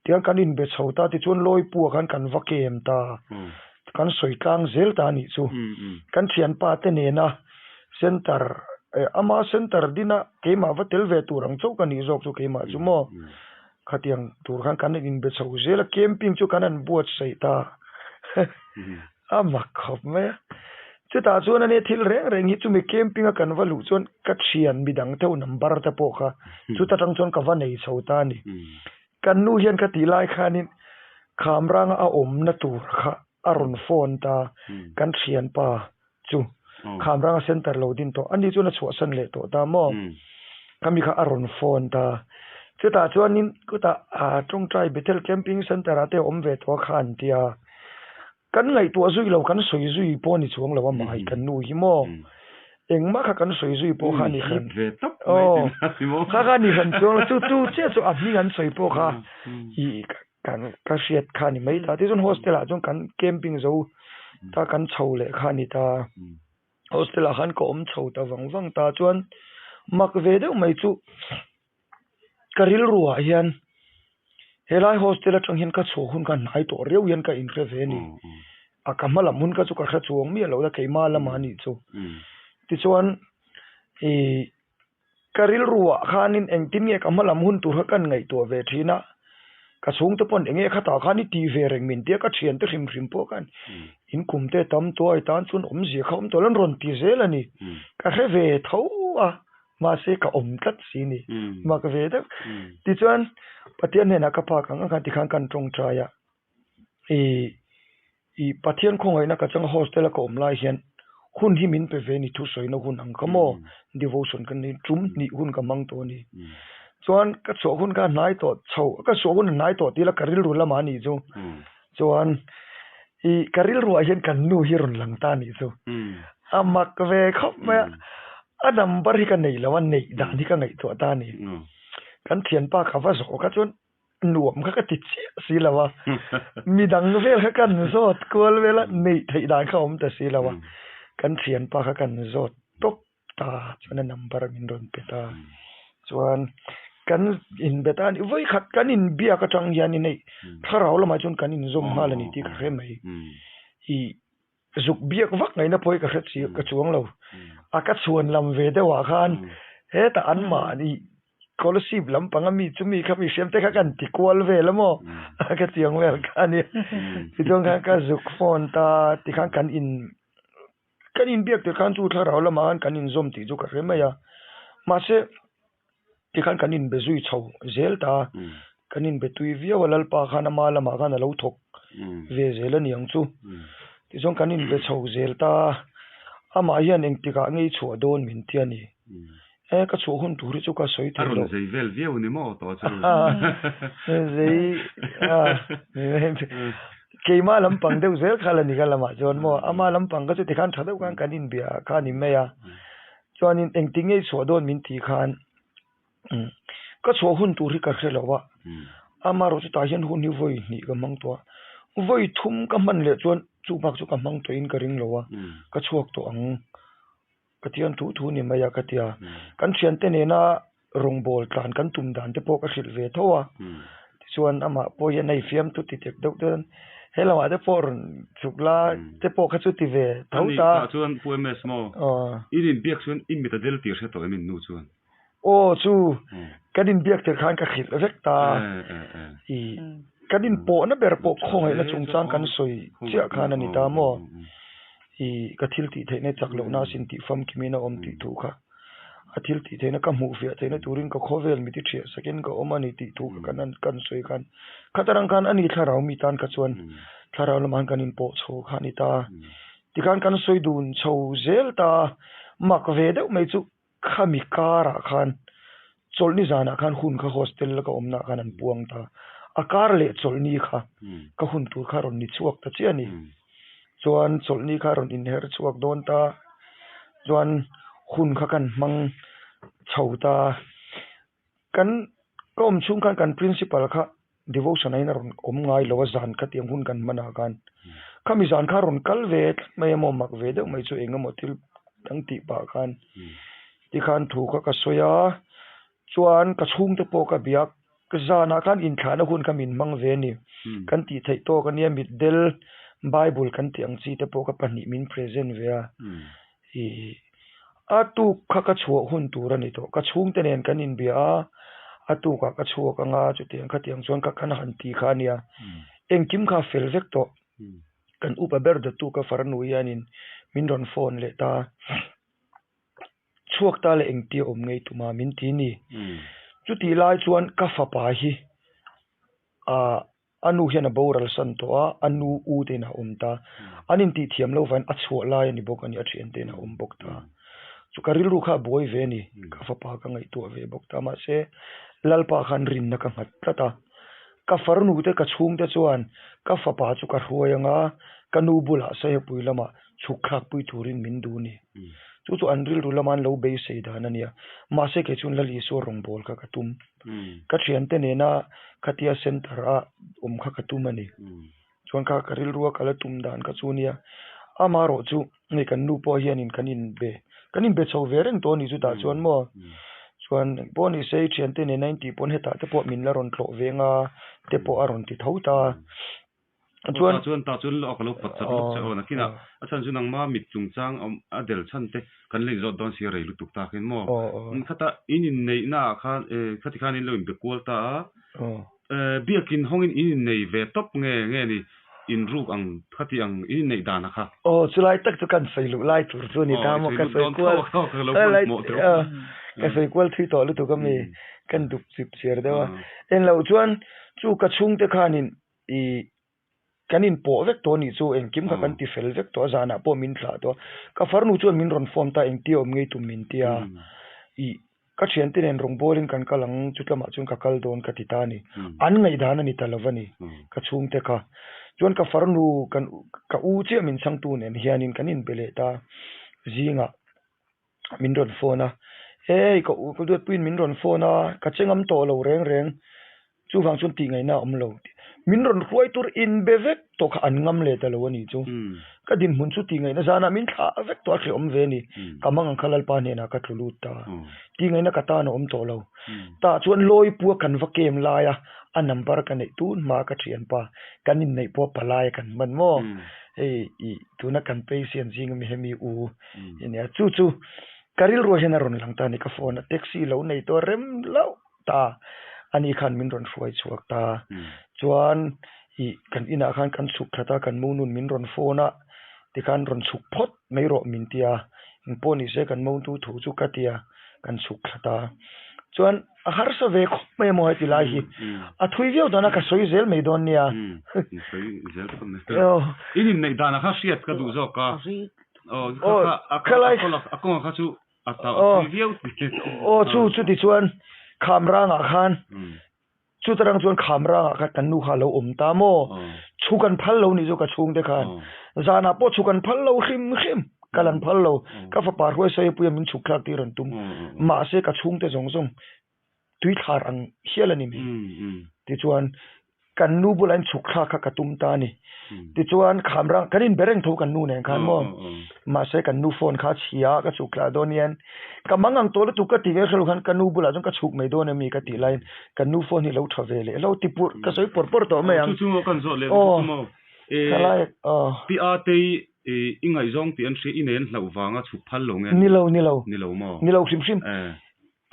Tiang kan inbe chho ta tichuan Lawipua khan kan va kem ta, kan sawi tlang zel ta a nih chu. Kan thianpa te nena center ama center dina keimah va tel ve tur ang chauh ka nih zawk chu keimah chu maw. Khatiang tur khan kan inbe chho zel a, camping chu kan han buatsaih ta a mak khawp mai a. Chutah chuan ania thil reng reng hi chumi camping a kan va luh chuan ka thian midang theuh number te pawh kha chuta tang chuan ka va nei chho ta a ni. Kan nu hian ka tih lai khanin Khamranga a awmna tur kha a rawn phone ta kan thianpa chu Khamranga center lo din tawh ani chuan a chhuahsan leh tawh ta maw khami kha a rawn phone ta chutah chuanin khutah ah tawngtai Bethel camping center ah te a awm ve tawh a kha an tia. Kan ngaihtuah zui lo, kan sawi zui pawh a ni chuang lo a mai kan nu hi maw. Engmah kha kan sawi zui pawh kha a ni hran. Aw, kha kha a ni hran chuang lo. Chu chu chiah chu a hming an sawi pawh kha i kan ka hriat kha a ni mai ta. Tichuan hostel ah chuan kan camping zo ta kan chho leh kha a ni ta. Hostel ah khan ka awm chho ta vang vang ta chuan mak ve deuh mai chu ka rilru ah hian helai hostel atang hian ka chhuah hun kha hnai tawh riau hian ka inhre ve a ni. A ka hma lam hun kha chu ka hre chuang miah lo la keimah lamah a nih chu. Tichuan ih Ka rilruah khanin engtin nge ka hma lam hun tur kha kan ngaihtuah ve thin a, ka chhungte pawn enge khatah khan i tih ve reng min tia ka thiante hrim hrim pawh khan in kum te tam tuai tan chuan awmzia kha awm tawh lo an rawn ti zel a ni. Ka hre ve tho a, mahse ka awm tlat si ni, mak ve deuh. Tichuan Pathian hnenah ka pa kang ang khan tikhan kan tawngtai a, ih I Pathian khawngaihna ka changa hostel a ka awm lai hian hun hi min pe ve ni thusawina hun ang kha maw devotion ka nei tum hnih hun ka hmang tawh a ni. Chuan ka chhuah hun kha a hnai tawh chho ka chhuah hun a hnai tawh tih ila ka rilru lamah a nih chu. Chuan i ka rilruah hian kan nu hi rawn lang ta a nih chu. A mak ve khawp mai a, a number hi ka nei lo a neih dan hi ka ngaihtuah ta a ni. Kan thianpa ka va zawh kha chuan nuam kha ka ti chiah si lo a, midang vel kha kan zawt kual vel a, neih theih dan kha awm ta si lo a, kan thianpa kha kan zawt tawp ta chuan a number min rawn pe ta, chuan kan inbe ta a ni, vawikhat kan inbiak atang hian in hei thlarau lamah chuan kan inzawm nghal a ni tih ka hre mai, ih zuk biak vak ngaihna pawh hi ka hre chi ka chuang lo, a ka chhuan lam ve deuh ah khan hetah an mahni scholarship lampang a mi chumi kha mi hriam te kha kan ti kual vel a maw ka chiang vel kha a nia tichuan khan ka zuk phone ta tikhan kan in kan inbiak tir khan chu thlarau lamah khan kan inzawm tih chu ka hre mai a mahse tikhan kan inbe zui chho zel ta kan inbe tui viau a lalpa khan ama lamah khan a lo thawk ve zel a niang chu tichuan kan inbe chho zel ta amah hian engtikah ngei chhuah dawn min ti a ni. E ka chhuah hun tur hi chu ka sawi thei lo. A rawn zei vel viau ni maw tawh chu. Zei a keimah lampang deuh zel kha la ni ka lamah chuan maw ama lampang ka chu tikhan tha deuh khan kan inbia kha a ni mai a. Chuanin engtin nge i chhuah dawn min tih khan ka chhuah hun tur hi ka hre lo a. Amaherawhchu tah hian hun hi vawi hnih ka hmang tawh a. Vawi thum ka hman leh chuan chu bak chu ka hmang tawhin ka ring lo a. Ka chhuak tawh ang. Pathian thu thu ni mai a ka ti a, kan thiante nena rawngbawl tlan kan tum dan te pawh ka hrilh ve tho a, tichuan amah pawh hian hei fiamthu ti tek deuh te he lamah te pawh rawn chhuk la te pawh kha chu ti ve tho ta. Ani tah chuan Pu MS maw in inbiak chuan i mit a del tir hre tawh em in nu chuan? Aw chu kan inbiak tir khan ka hrilh vek ta i kan inpawhna ber pawh khawngaihna chungchang kan sawi chiah khan a ni ta maw. I ka thil tih theihna chak lohna a sin tih famkimin a awm tih thu kha a thil tih theihna ka hmuh fiah theihna turin ka khawvel miti thiah sakin ka awm a ni tih thu kha kan kan sawi khan khat arang khan ani thlarau mi tan kha chuan thlarau lamah khan kan inpawh chho kha a ni ta tikhan kan sawi dun chho zel ta mak ve deuh mai chu Khami karah khan chawlhni zanah khan hun kha hostel la ka awmnaah khan an puang ta. A kar leh chawlhni kha ka hun tur kha rawn ni chhuak ta chiah a ni. Chuan chawlhni kha rawn inher chhuak dawn ta. Chuan hun kha kan hmang chho ta. Kan ka awm chhung khan kan principal kha devotion ah hian a rawn awm ngai lo a zan kha tiang hun kan hman ah khan khami zan kha a rawn kal ve tlat mai a maw mak ve deuh mai chu eng emaw thil dang tih pah khan tikhan thu kha ka sawi a chuan ka chhungte pawh ka bia a zanah khan inthlahna hun kha min hmang ve a ni kan tih theih tawk ania mitdel bible kan tih ang chi te pawh kha pahnih min present ve a Ih, a tuk kha ka chhuah hun tur a ni tawh. Ka chhungte nen kan inbia a, a tukah ka chhuak ang a, chutiang khatiang chuan ka kan han ti kha a nia. Engkim kha a fel vek tawh. Kan upa ber dawttu ka farnu hianin min rawn phone leh ta. Chhuak ta leh engtia awm ngei tuma min ti ni. Chutih lai chuan ka fapa hi ah. A nu hian a boral san tawh a, a nu u te in a awm ta. An intih thiam lo vain a chhuah lai a ni bawk a ni, a thian te in a awm bawk ta. Chu ka rilru kha a buai ve a ni, ka fapa ka ngaihtuah ve bawk ta. Mahse, Lalpa khan rinna ka nghat tlat a. Ka farnu te ka chhungte chuan ka fapa chu ka hruai ang a, Ka nu bulah Saihapui lamah chhuk thlak pui turin min duh ni. Chu chu an rilru lama an lo beisei dan a nia. Mahse kei chuan Lal Isua rawngbâwl kha ka tum. Ka thiante nena khatia centre a awm kha ka tum a ni. Chuan kha ka rilrua ka la tum dan kha chu nia. Amaherawh chu hei kan nu pawh hianin kan inbe kan inbe chho ve reng tawh a ni chutah chuan maw. Chuan engpawh ni se i thiante nena intih pawn hetah te pawh min la rawn tlawh ve anga te pawh a rawn ti tho ta. Chuan chuan ta chuan lo ka lo pawt chat lawk che aw nakinah a chhan chu nangma mit chungchang awm a del chhan te kan la inzawt dawn si a rei lutuk tak in maw khata in inneihna ah khan khati khan in lo inbe kual ta a biakin hawngin in innei ve tawp nge nge ni inruk ang khati ang in inneih dan a kha. Aw chulai tak chu kan sawi luh lai tur chu a ni ta maw ka sawi kual ka sawi kual thui tawh lutuk ami kan dup chip chiar deuh a englo chuan chu ka chhungte khanin I kan inpawh vek tawh anih chu engkim kha kan ti fel vek tawh a zanah pawh min thlah tawh a ka farnu chuan min rawn phone ta engtia awm ngei tum min tia i ka thiante nen rawn bawlin kan kal ang chu lamah chuan ka kal dawn ka ti ta a ni an ngaihdan a ni ta lo a ni ka chhungte kha chuan ka farnu kan ka u chiah min chhangtu nen hianin kan inbe leh ta zingah min rawn phone a hei ka u ka duatpuiin min rawn phone a ka che ngam tawh lo reng reng chuvang chuan tih ngaihna a awm lo min rawn hruai tur inbe vek tawh kha an ngam leh ta lo a nih chu ka dinhmun chu tih ngaihna zanah min thlah vek tawh a hrehawm ve a ni ka mang ang kha Lalpa hnenah ka tlu lut ta tih ngaihna ka tan a awm tawh lo tah chuan Lawipua kan va kem lai a a number ka neih tun hma ka thianpa kan inneih pawh palai kan hman maw hei ih tuna kan patient zing ami hemi u ania chu chu ka rilruah hian a rawn lang ta a ni ka phone a taxi lo nei tawh rem loh ta ani khan min rawn hruai chhuak ta chuan ih kan inah khan kan chhuk that a kan mo nun min rawn phone a tikhan rawn chhuk phawt mai rawh min ti a engpawh ni se kan mo tu thu chu ka ti a kan chhuk thla ta chuan a harsa ve khawp mai a maw heti lai hi a thui viau dan a ka sawi zel mai dawn nia in inneih dan a kha hriat ka duh zawk a aw a kawngah kha chu a tau viau aw chu chuti chuan khamrangah khan chuta rang chuan khamrangah khan kan nu kha a lo awm ta maw chhuk an phal lo nih chu ka chhungte khan zanah pawh chhuk an phal lo hrim hrim kal an phal lo ka fapa hruai sawipuia min chhuk thlak tir an tum mahse ka chhungte zawng zawng tui thlar ang hial a ni mai tichuan kan nu bulah in chhuk thlak kha ka tum ta a ni tichuan khamrang kan inbe reng tho kan nu nen khan maw mahse kan nu phone kha a chhia a ka chhuk thlah dawn hian ka mang ang tawh lutuk ka ti ve hrelo khan ka nu bulah chuan ka chhuk mai dawn emi ka tih laiin kan nu phone hi lo tha ve leh lo ti pur ka sawi pawr pawr tawh mai ang chu chu maw kan zawh leh chu chu maw thalai aw pi a tei i ngaihzawng tih an hria i nei an hlauh vanga chhuk phal lo nge ni lo ni lo ni lo maw ni lo hrim hrim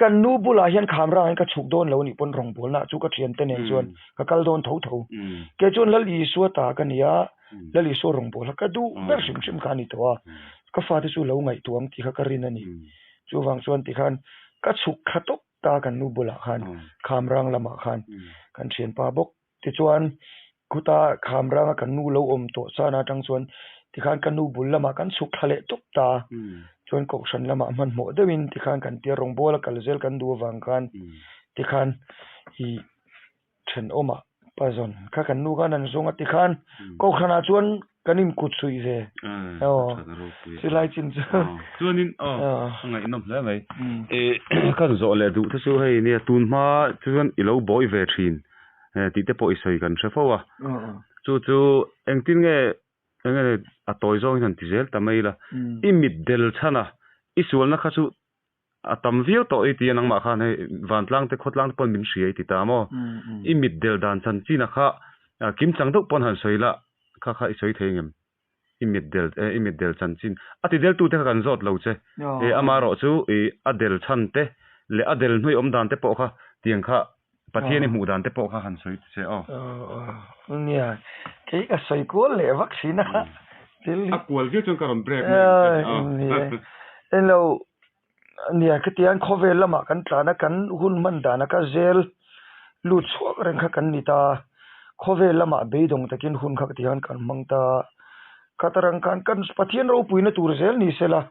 Kan nu bulah hian khamrangin ka chhuk dawn lo a nih pawn rawngbawlna chu ka thiante nen chuan ka kal dawn tho tho. Kei chuan Lal Isua ta ka ni a, Lal Isua rawngbawlha ka duh ber hrim hrim kha a ni tawh a, ka fate chu lo ngaihtuah ang tih kha ka rin a ni. Chuvang chuan tikhan ka chhuk thla tawp ta kan nu bulah khan khamrang lamah khan kan thianpa bawk Tichuan, khuta khamranga kan nu lo awm tawh sana atang chuan tikhan ka nu bul lamah kan chhuk thla leh tawp ta. Chuan kohhran lamah hmanhmawh deuhin tikhan kan tia rawngbâwl a kal zel kan duh avang khan tikhan ih thenawmah pa zawn kha kan nu khan an zawng a tikhan kohhranah chuan kan inkut suih ve. Aw, chulai chin chu. Chuanin aw, a ngaihnawm hle mai. Kan zawh leh duh te chu hei nia tun hma chuan i lo bawi ve thin tih te pawh i sawi kan hre fo a. Chu chu engtin nge enge a tawi zawng hian han ti zel ta mai ila. I mit del chhan a, i sualna kha chu a tam viau tawh i ti a nangmah khan hei vantlang te khawtlang te pawn min hria i ti ta maw? I mit del dan chan chin a kha kim chang deuh pawn han sawi la kha kha i sawi thei ngem? I mit del i mit del chan chin a ti del tu te kha kan zawt lo che e amaherawh chu i a del chhan te leh a del hnuai awm dan te pawh kha tiang kha Pathian i hmuh dan te pawh kha han sawi che aw. Nia, kei ka sawi kual leh vak thin a. A kual viau chuan ka rawn break mai ang che aw. Englo, nia khitiang khawvel lamah kan tlan a, kan hun hman dana ka zel lut chhuak reng kha kan ni ta. Khawvel lamah beidawng takin hun kha tihian kan hmang ta. Khatarang khan kan Pathian ropuina tur zel ni sela.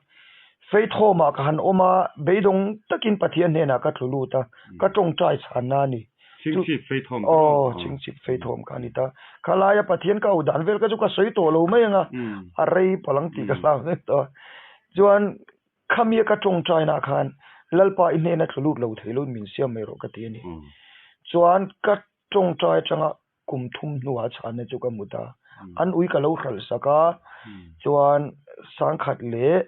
Faith Home ah ka han awm a, beidawng takin Pathian hnenah ka tlu lut a, ka tawngtai chhanna a ni. Chingchip feithawm kha. Aw, chingchip feithawm kha a ni ta. Khalaia Pathian ka au dan vel kha chu ka sawi tawh lo mai ang a, a rei palh ang tih ka hlau hle tawh a. Chuan Khami a ka tawngtaina khan Lalpa i hnena tlu lut lo thei lo in min siam mai rawh ka ti a ni. Chuan ka tawngtai atanga kum thum hnuah chhanna chu ka hmu ta. An ui ka lo hralh sak a, chuan sangkhat leh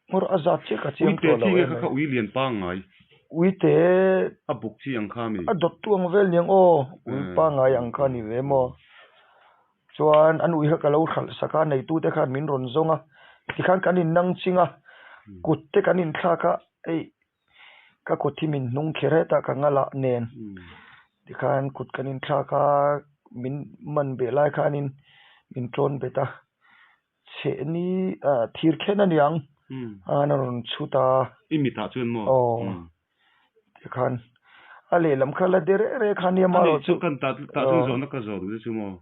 ngawr a zat chiah ka chiang tawh lo em mai. Uite chi nge kha kha ui lian pangngai? Uite. A buk chi ang kha mi? A dawt tu ang vel niang aw, ui pangngai ang kha ni ve maw. Chuan an ui kha ka lo hralh sak a, neitute khan min rawn zawng a, tikhan kan in nang ching a, kut te kan in thlak a, hei ka kut hi min hnung kher hetah ka ngal ah nen tikhan kut kan in thlak a, min man beh lai khanin min tawn bet a, chheh ni ah thir khen a niang a rawn chhut a. I mitah chuan maw? Aw. Tikhan a lehlam kha la de reh reh kha nia marawh chu. Kan tah tah chuan zawhna ka zawh duh che chu maw.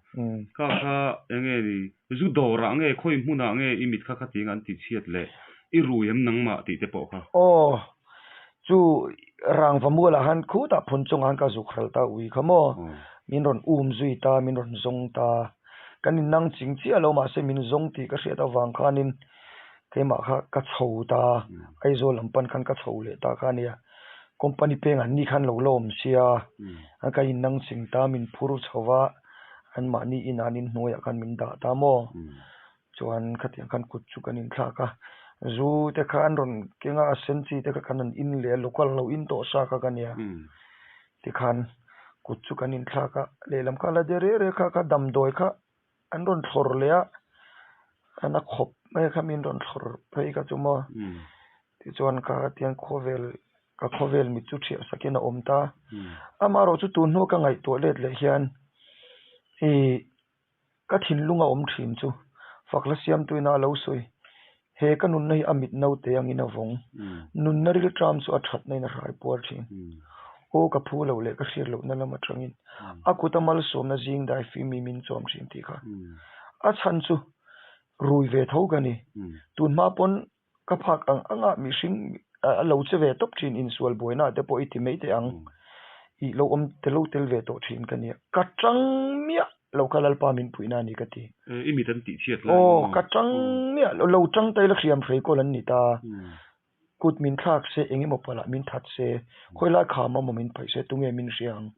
Kha kha enge ni zu dawrah nge khawi hmunah nge i mit kha khatinga an tih chhiat leh i rui em nangmah tih te pawh kha. Aw chu rangva mualah khan khutah phun chungah khan ka zuk hral ta ui kha maw. Min rawn um zui ta min rawn zawng ta. Kan innang ching chiah lo mahse min zawng tih ka hriat avang khanin Keimah kha ka chho ta, Aizawl lam pan khan ka chho leh ta kha a nia. Company peng an ni khan lo la awm sia, a ka in nang ching ta min phur chho va, an mahni inah an inhnuaiah khan min dah ta maw. Chuan khatiang khan kut chu kan inthlak a, zu te kha an rawn keng a, a sen chi te kha kan rawn in leh a, local lo in tawh sa kha ka nia. Tikhan kut chu kan inthlak a, lehlam kha la de reh reh kha kha damdawi kha. An rawn thlawr leh a, an a khawp mai kha min rawn thlawr phei kha chu maw. Tichuan ka tiang khawvel ka khawvel mit chu thiah sakin a awm ta. Amaherawh chu tun hnu ka ngaihtuah let leh hian ih ka thinlung a awm thin chu fakla siamtuina a lo sawi. He ka nunna hi a mit naute angin a vawng. Nunna rilṭam chu a ṭhatna in a hrai puar ṭhin. Aw ka phu loh leh ka hriat lohna lam aṭangin a kut a malsawmna zing dai fim mi min chawm ṭhin tih kha. A chhan chu rui ve tho ka ni. Tun hma pawn ka phak ang anga mihring a lo che ve tawp ṭhin insual buaina te pawh i ti mai teh ang. Ih lo awm te lo tel ve tawh ṭhin ka nia. Ka ṭang miah lo kha Lalpa min puihna a ni ka ti. I mit an tih chhiat lai maw? Aw, ka tang miah lo, lo tang ta ila hriam hrei kawl an ni ta. Kut min thlak se, eng emaw palh ah min that se, khawi lai kham amaw min paih se, tunge min hria ang.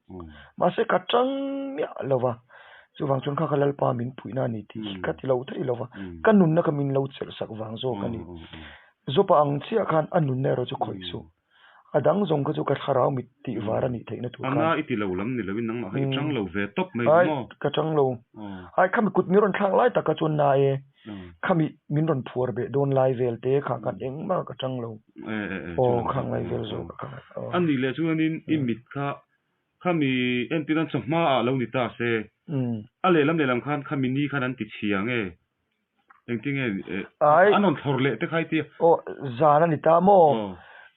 Mahse ka tang miah lo va, chuvang chuan kha kha Lalpa min puihna a ni tih hi ka ti lo thei lo va, ka nunna kha min lo chelh sak vang zawk a ni. Zawpa ang chiah khan a nunna erawh chu khawih suh. A dang zawng kha chu ka thlarau mit tih var a nih theihna tur khan. Ana i ti lo lam ni loin nangmah kha i tang lo ve tawp mai chu maw? Ai, ka tang lo. Ai, khami kut min rawn thlak lai tak kha chuan na e. Khami min rawn phuar beh dawn lai vel te kha khan engmah ka tang lo. Aw, khang lai vel zawk a kha. A nih leh chuanin i mit kha khami entir nan chawhma ah lo ni ta se. A lehlam lehlam khan khami ni khan an ti chhia nge? Engtinge Ai. An rawn thlawr leh te kha i tia. Aw, zan a ni ta maw?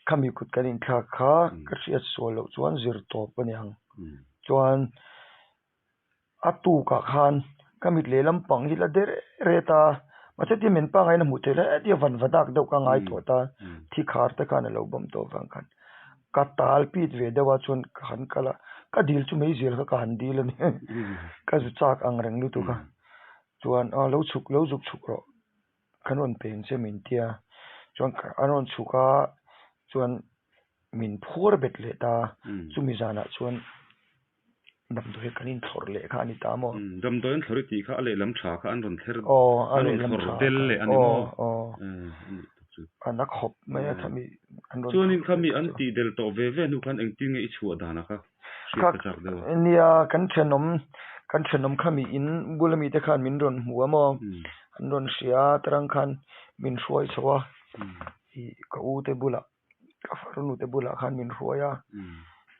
Khami kut kan inthlak kha ka hriat sual loh chuan zir tawp a ni ang. Chuan a tukah khan ka mit lehlam pang hi la de reh reh ta. Mahse tia men pangngai in a hmuh theih lai tia van va dak deuh ka ngai tawh ta. Thi khar te khan a lo bawm tawh avang khan ka tal pit ve deuh a chuan ka han kal a. Ka dil chu meizial kha ka han dil a ni. Ka zu chak ang reng lutuk a. Chuan a lo chhuk lo zuk chhuk rawh kan rawn peng che min tia chuan an rawn chhuk a chuan min phuar bet leh ta chumi zanah chuan damdawi kan inthlawrh leh kha a ni ta maw. Damdawi an thlawrh i tih kha a lehlam tha kha an rawn thler an rawn thlawrh del leh a ni maw? A na khawp mai a khami an rawn Chuanin khami an tih del tawh ve ve hnu khan engtin nge i chhuah dan a kha hriat ka chak deuh a. Nia kan thenawm kan thenawm khami in bula mite khan min rawn hmu a maw an rawn hria a tarang khan min hruai chho a ih ka u te bulah ka farnu te bulah khan min hruai a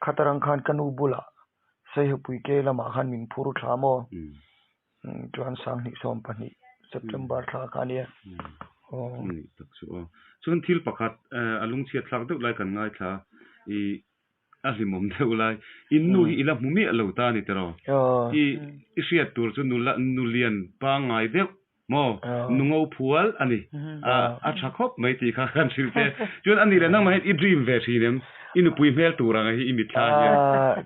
khatarang khan ka nu bulah Saihawpui ke lamah khan min phur thla maw. Chuan 2020 September thla kha ania. Aw. Ni tak chu aw. Chuan thil pakhat a lungchhiat thlak deuh lai kan ngaithla i a hlimawm deuh lai. In nu hi i la hmu miah lo ta a ni tiraw? I i hriat tur chu nula nulian pangngai deuh. Maw? Nu ngo phual a ni. A tha khawp mai tih kha kan hrilh che. Chuan a nih leh nangmah hian i dream ve thin em? I nupui hmel tur ang hi i mitthla hian.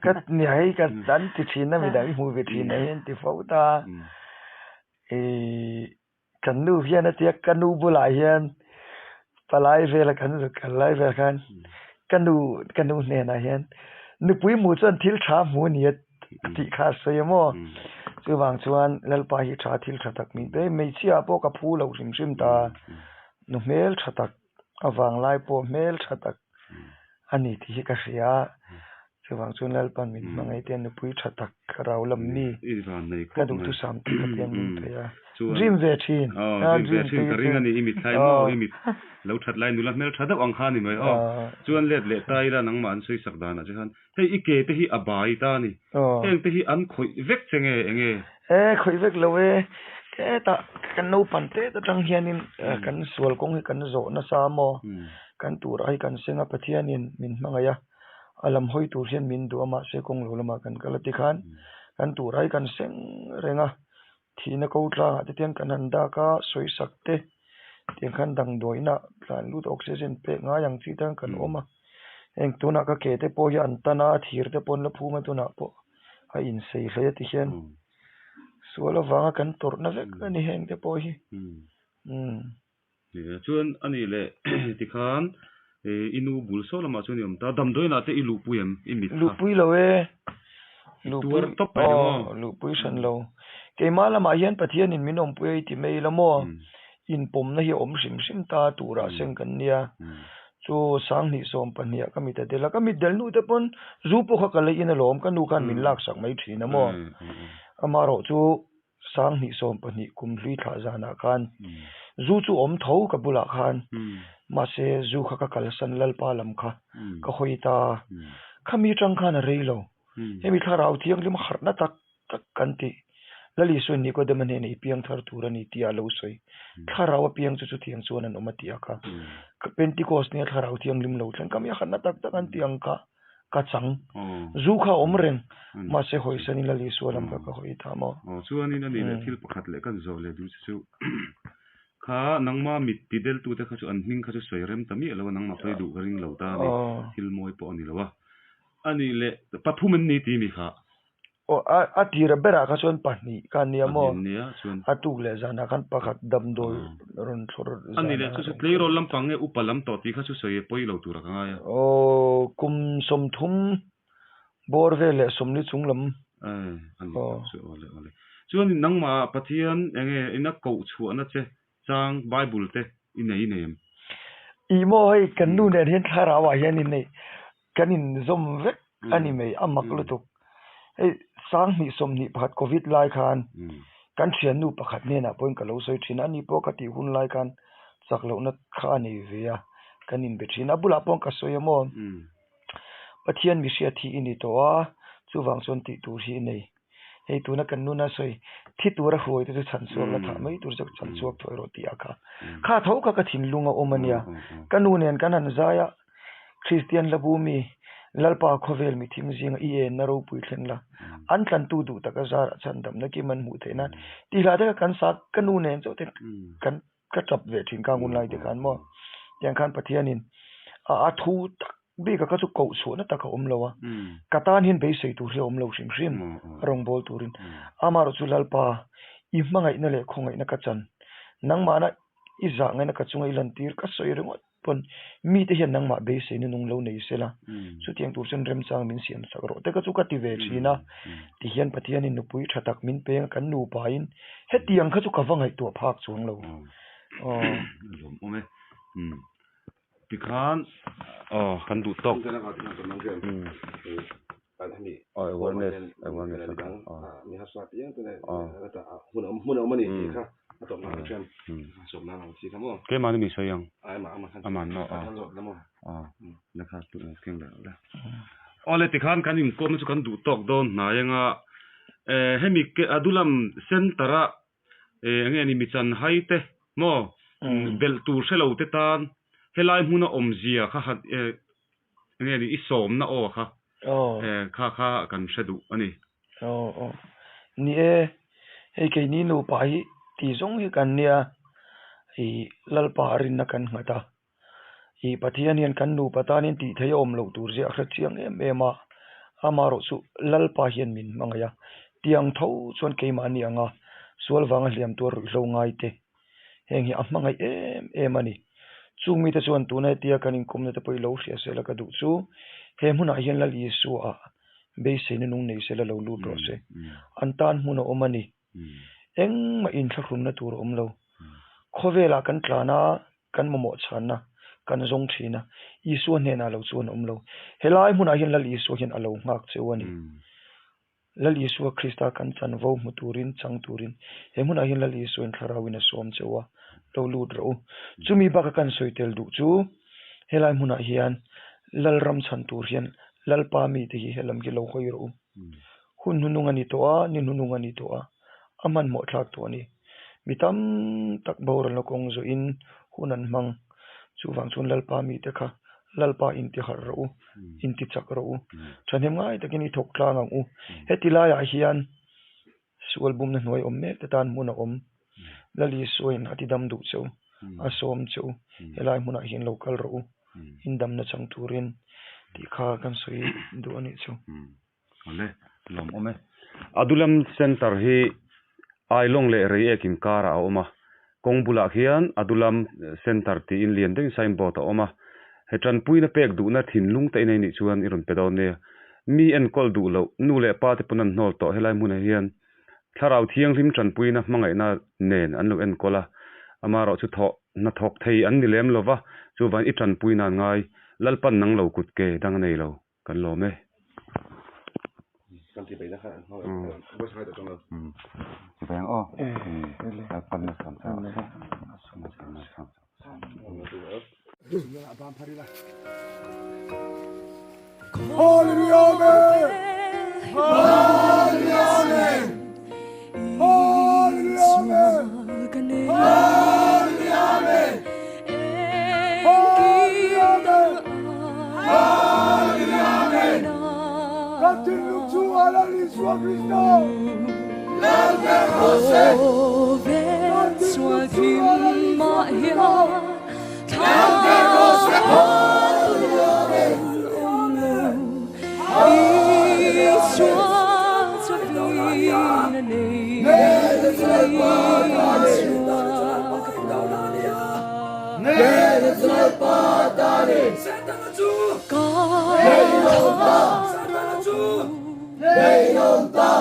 Ka nia hei ka an ti thin a midang i hmuh ve thin a hi an ti fo ta. Kan nu hian a tia ka nu bulah hian palai vela kan zuk kal lai vel khan ka nu ka nu hnenah hian nupui hmuh chuan thil tha hmu a ni a tih kha a sawi a maw chuvang chuan Lalpa hi tha thil tha tak min pe hmeichhia ah pawh ka phu lo hrim hrim ta nu hmel tha tak a vanglai pawh hmel tha tak a ni tih hi ka hria a chuvang chuan Lalpa'n min hmangaih te nupui tha tak thlarau lam mi ka duhthusam tih ka tiang min pe a dream ve thin a dream ve thin ka ring a ni i mit thlai maw i mit lo that lai nula hmel tha deuh ang kha a ni mai aw chuan let leh ta ila nangmah an sawi sak danah che khan hei i ke te hi a bai ta a ni heng te hi an khawih vek che nge enge e khawih vek lo e hetah kan naupang te atang hianin kan sual kawng hi kan zawh nasa maw kan turah hi kan seng a Pathianin min hmangaih a a lam hawi tur hian min duh a mahse kawng lo lamah kan kal a tikhan kan turah hi kan seng reng a thihna ko tlangah te tiang kan han dak a sawi sak te tiang khan damdawiinah tlan lut oxygen pek ngai ang chi te khan kan awm a heng tunah ka ke te pawh hi an tan a thir te pawh an la phum a tunah pawh a insei hle ti hian sual avanga kan tawrhna vek a ni heng te pawh hi umm. Chuan a nih leh tikhan i nu bul saw lamah chuan i awm ta damdawiinah te i luhpui em i mit kha? Luhpui lo e. Tuar tawp mai lo maw? Luhpui hran lo. Keimah lamah hian Pathianin min awmpui a i ti mai la maw? Inpawmna hi a awm hrim hrim ta turah seng kan nia. Chu Sanghnih 12 ah ka mit a del a, ka mit del hnu te pawn zu pawh kha ka lei in alawm, ka nu khan min laksak mai thin a maw? Amaherawh chu Sanghnih 12 kum hlui thlah zanah khan zu chu awm tho ka bulah khan mahse zu kha ka kalsan Lalpa lam kha ka hawi ta khami tang khan a rei lo hemi thlarau thianghlim harhna tak tak kan tih Lal Isuan Nikodema hnenah i piang thar tur a ni tih a lo sawi thlarau a piang chu chutiang chuan an awm a tih a kha Pentecost nia thlarau thianghlim lo thleng khami harhna tak tak an tih ang kha. ka chang. Zu kha a awm reng, mahse hawisanin Lal Isua lam kha ka hawi ta maw? Aw, chuanin a nih leh thil pakhat leh kan zawh leh duh che chu kha nangma mit ti deltute kha chu an hming kha chu sawi rem ta miah lo a, nangmah pawh i duh ka ring lo ta a ni, thil mawi pawh a ni lo a. A nih leh pathum an ni ti mi kha? Aw, a a tira berah kha chuan pahnih kha a nia maw? A tuk leh zanah khan pakhat damdawi rawn thlawr zanah. A ni leh, chu chu tleirawl lampang nge upa lam tawh tih kha chu sawi pawi lo tura ka ngai a. Aw, kum 30 bawr vel leh 40 chung lam. Eh, a ni tak chu, awle awle. Chuan nangmah Pathian enge ina koh chhuahna che chang Bible te i nei nei em? Ih maw hei kan nu nen hian thlarau ah hian innei kan inzawm vek a ni mai a mak lutuk. Hei Sanghnih 21 Covid lai khan kan thiannu pakhat hnenah pawhin ka lo sawi thin a, ani pawh ka tih hun lai khan chak lohna kha a nei ve a, kan inbe thin a, a bulah pawh ka sawi a maw Pathian mihriat hi i ni tawh a, chuvang chuan tih tur hi i nei. Hei tuna kan nuna sawi thi tura hruai te chu chhan chhuak la thah mai tur chu chhan chhuak thuai rawh tih a kha. Kha tho kha ka thinlung a awm a nia. Ka nu nen kan han zai a, Kristian la bu mi, Lalpa khawvel mi thim zinga i enna ropui thleng la, an tlantu duh taka zarah chhandamna kim an hmuh theih nan tih hlah te kha kan sa ka nu nen chauh te kan ka tap ve thin kha ngun lai te khan maw. Tiang khan Pathianin a a thu tak bik a kha chu koh chhuahna tak a awm lo a, ka tan hian beisei tur hi a awm lo hrim hrim a rawngbâwl turin. Amaherawh chu Lalpa, i hmangaihna leh khawngaihna ka chan, nangmahna i zah ngaihna ka chunga i lantir ka sawi ringawt pawn mite hian nangmah beiseina nung lo nei sela, chutiang tur chuan remchang min siam sak rawh te kha chu ka ti ve thin a, tihian Pathianin nupui tha tak min peng a, kan nupain hetiang kha chu ka va ngaihtuah phak chuang lo. Aw. Lawmawm e. Tikhan aw kan duh tawk. Awareness awareness keimah ni mi sawi ang aman maw aw lekha keng leh la awle tikhan kan inkawmna chu kan duh tawk dawn hnai anga hemi adulam center a eng nge ni mi chan hai te maw belh tur hre lo te tan helai hmuna awmzia kha han eng nge ni i sawmna aw kha kha kha kan hre duh a ni. Aw aw ni e, hei keini nupa hi. Tih zawng hi kan nia ih Lalpa a rinna kan nghat a, ih Pathian hian kan nupa tanin tih theih a awm loh tur zia a hre chiang em em a, amaherawh chu Lalpa hian min hmangaih a, tiang tho chuan keimahni anga sual vanga hliam tuar ruihhlo ngai te heng hi a hmangaih em em a ni. Chung mite chuan tuna hetia kan inkawmna te pawh i lo hria sela ka duh chu he hmunah hian Lal Isua beiseina nung nei sela lo lut rawh se. An tan hmun a awm a ni. Engmah inthlahrunna tur a awm lo. Khawvelah kan tlan a, kan mamawh chhanna kan zawng thin a, Isua hnenah lo chuan a awm lo. Helai hmunah hian Lal Isua hian a lo nghak cheu a ni. Lal Isua Krista kan chanvo hmu turin, chang turin he hmunah hian Lal Isuain thlarauin a sawm cheu a, lo lut rawh u. Chumi baka kan sawi tel duh chu helai hmunah hian Lalram chhan tur hian Lalpa mite hi helam hi lo hawi rawh u. Hun hnunung a ni tawh a, ni hnunung a ni tawh a, a hmanhmawh thlak tawh a ni. Mi tam tak boral na kawng zawhin hun an hmang. Chuvang chuan Lalpa mite kha Lalpa inti harh rawh u, inti chak rawh u. Thahnem ngai takin i thawk tlang ang u. Heti laiah hian sual bumna hnuai awm mek te tan hmun a awm. Lal Isuain a tidam duh che u, a sawm che u. Helai hmunah hian lo kal rawh u, indamna chang turin tih kha kan sawi duh a nih chu. Awle, lawm awm e. Adulam Centre hi Ailawng leh Reiek inkarah a awm a, kawng bulah khian Adulam Centre tiin lian deuhin signboard a awm a. He tanpuina pek duhna thinlung te inei nih chuan i rawn pe dawn nia. Mi enkawl duh loh, nu leh pa te pawn an hnawl tawh helai hmunah hian Thlarau Thianghlim tanpuina hmangaihna nen an lo enkawl a, amaherawh chu thawh hnathawk thei an ni lem lova, chuvangin i tanpuina an ngai, Lalpan nang lo kut ke dang a nei lo. Kan lawm e. Kan ti beina kha voice ngai tawh lo. Ti beng aw. Lalpan na sam cha. Sam cha. Hallelujah amen. Hallelujah amen. Hallelujah amen. Hallelujah amen. Kan thinlung chungah Lal Isua Krista Lal ber rawh se. Kan thinlung chungah Lal Isua Krista Lal ber rawh se. Hallelujah Amen. Hallelujah Amen.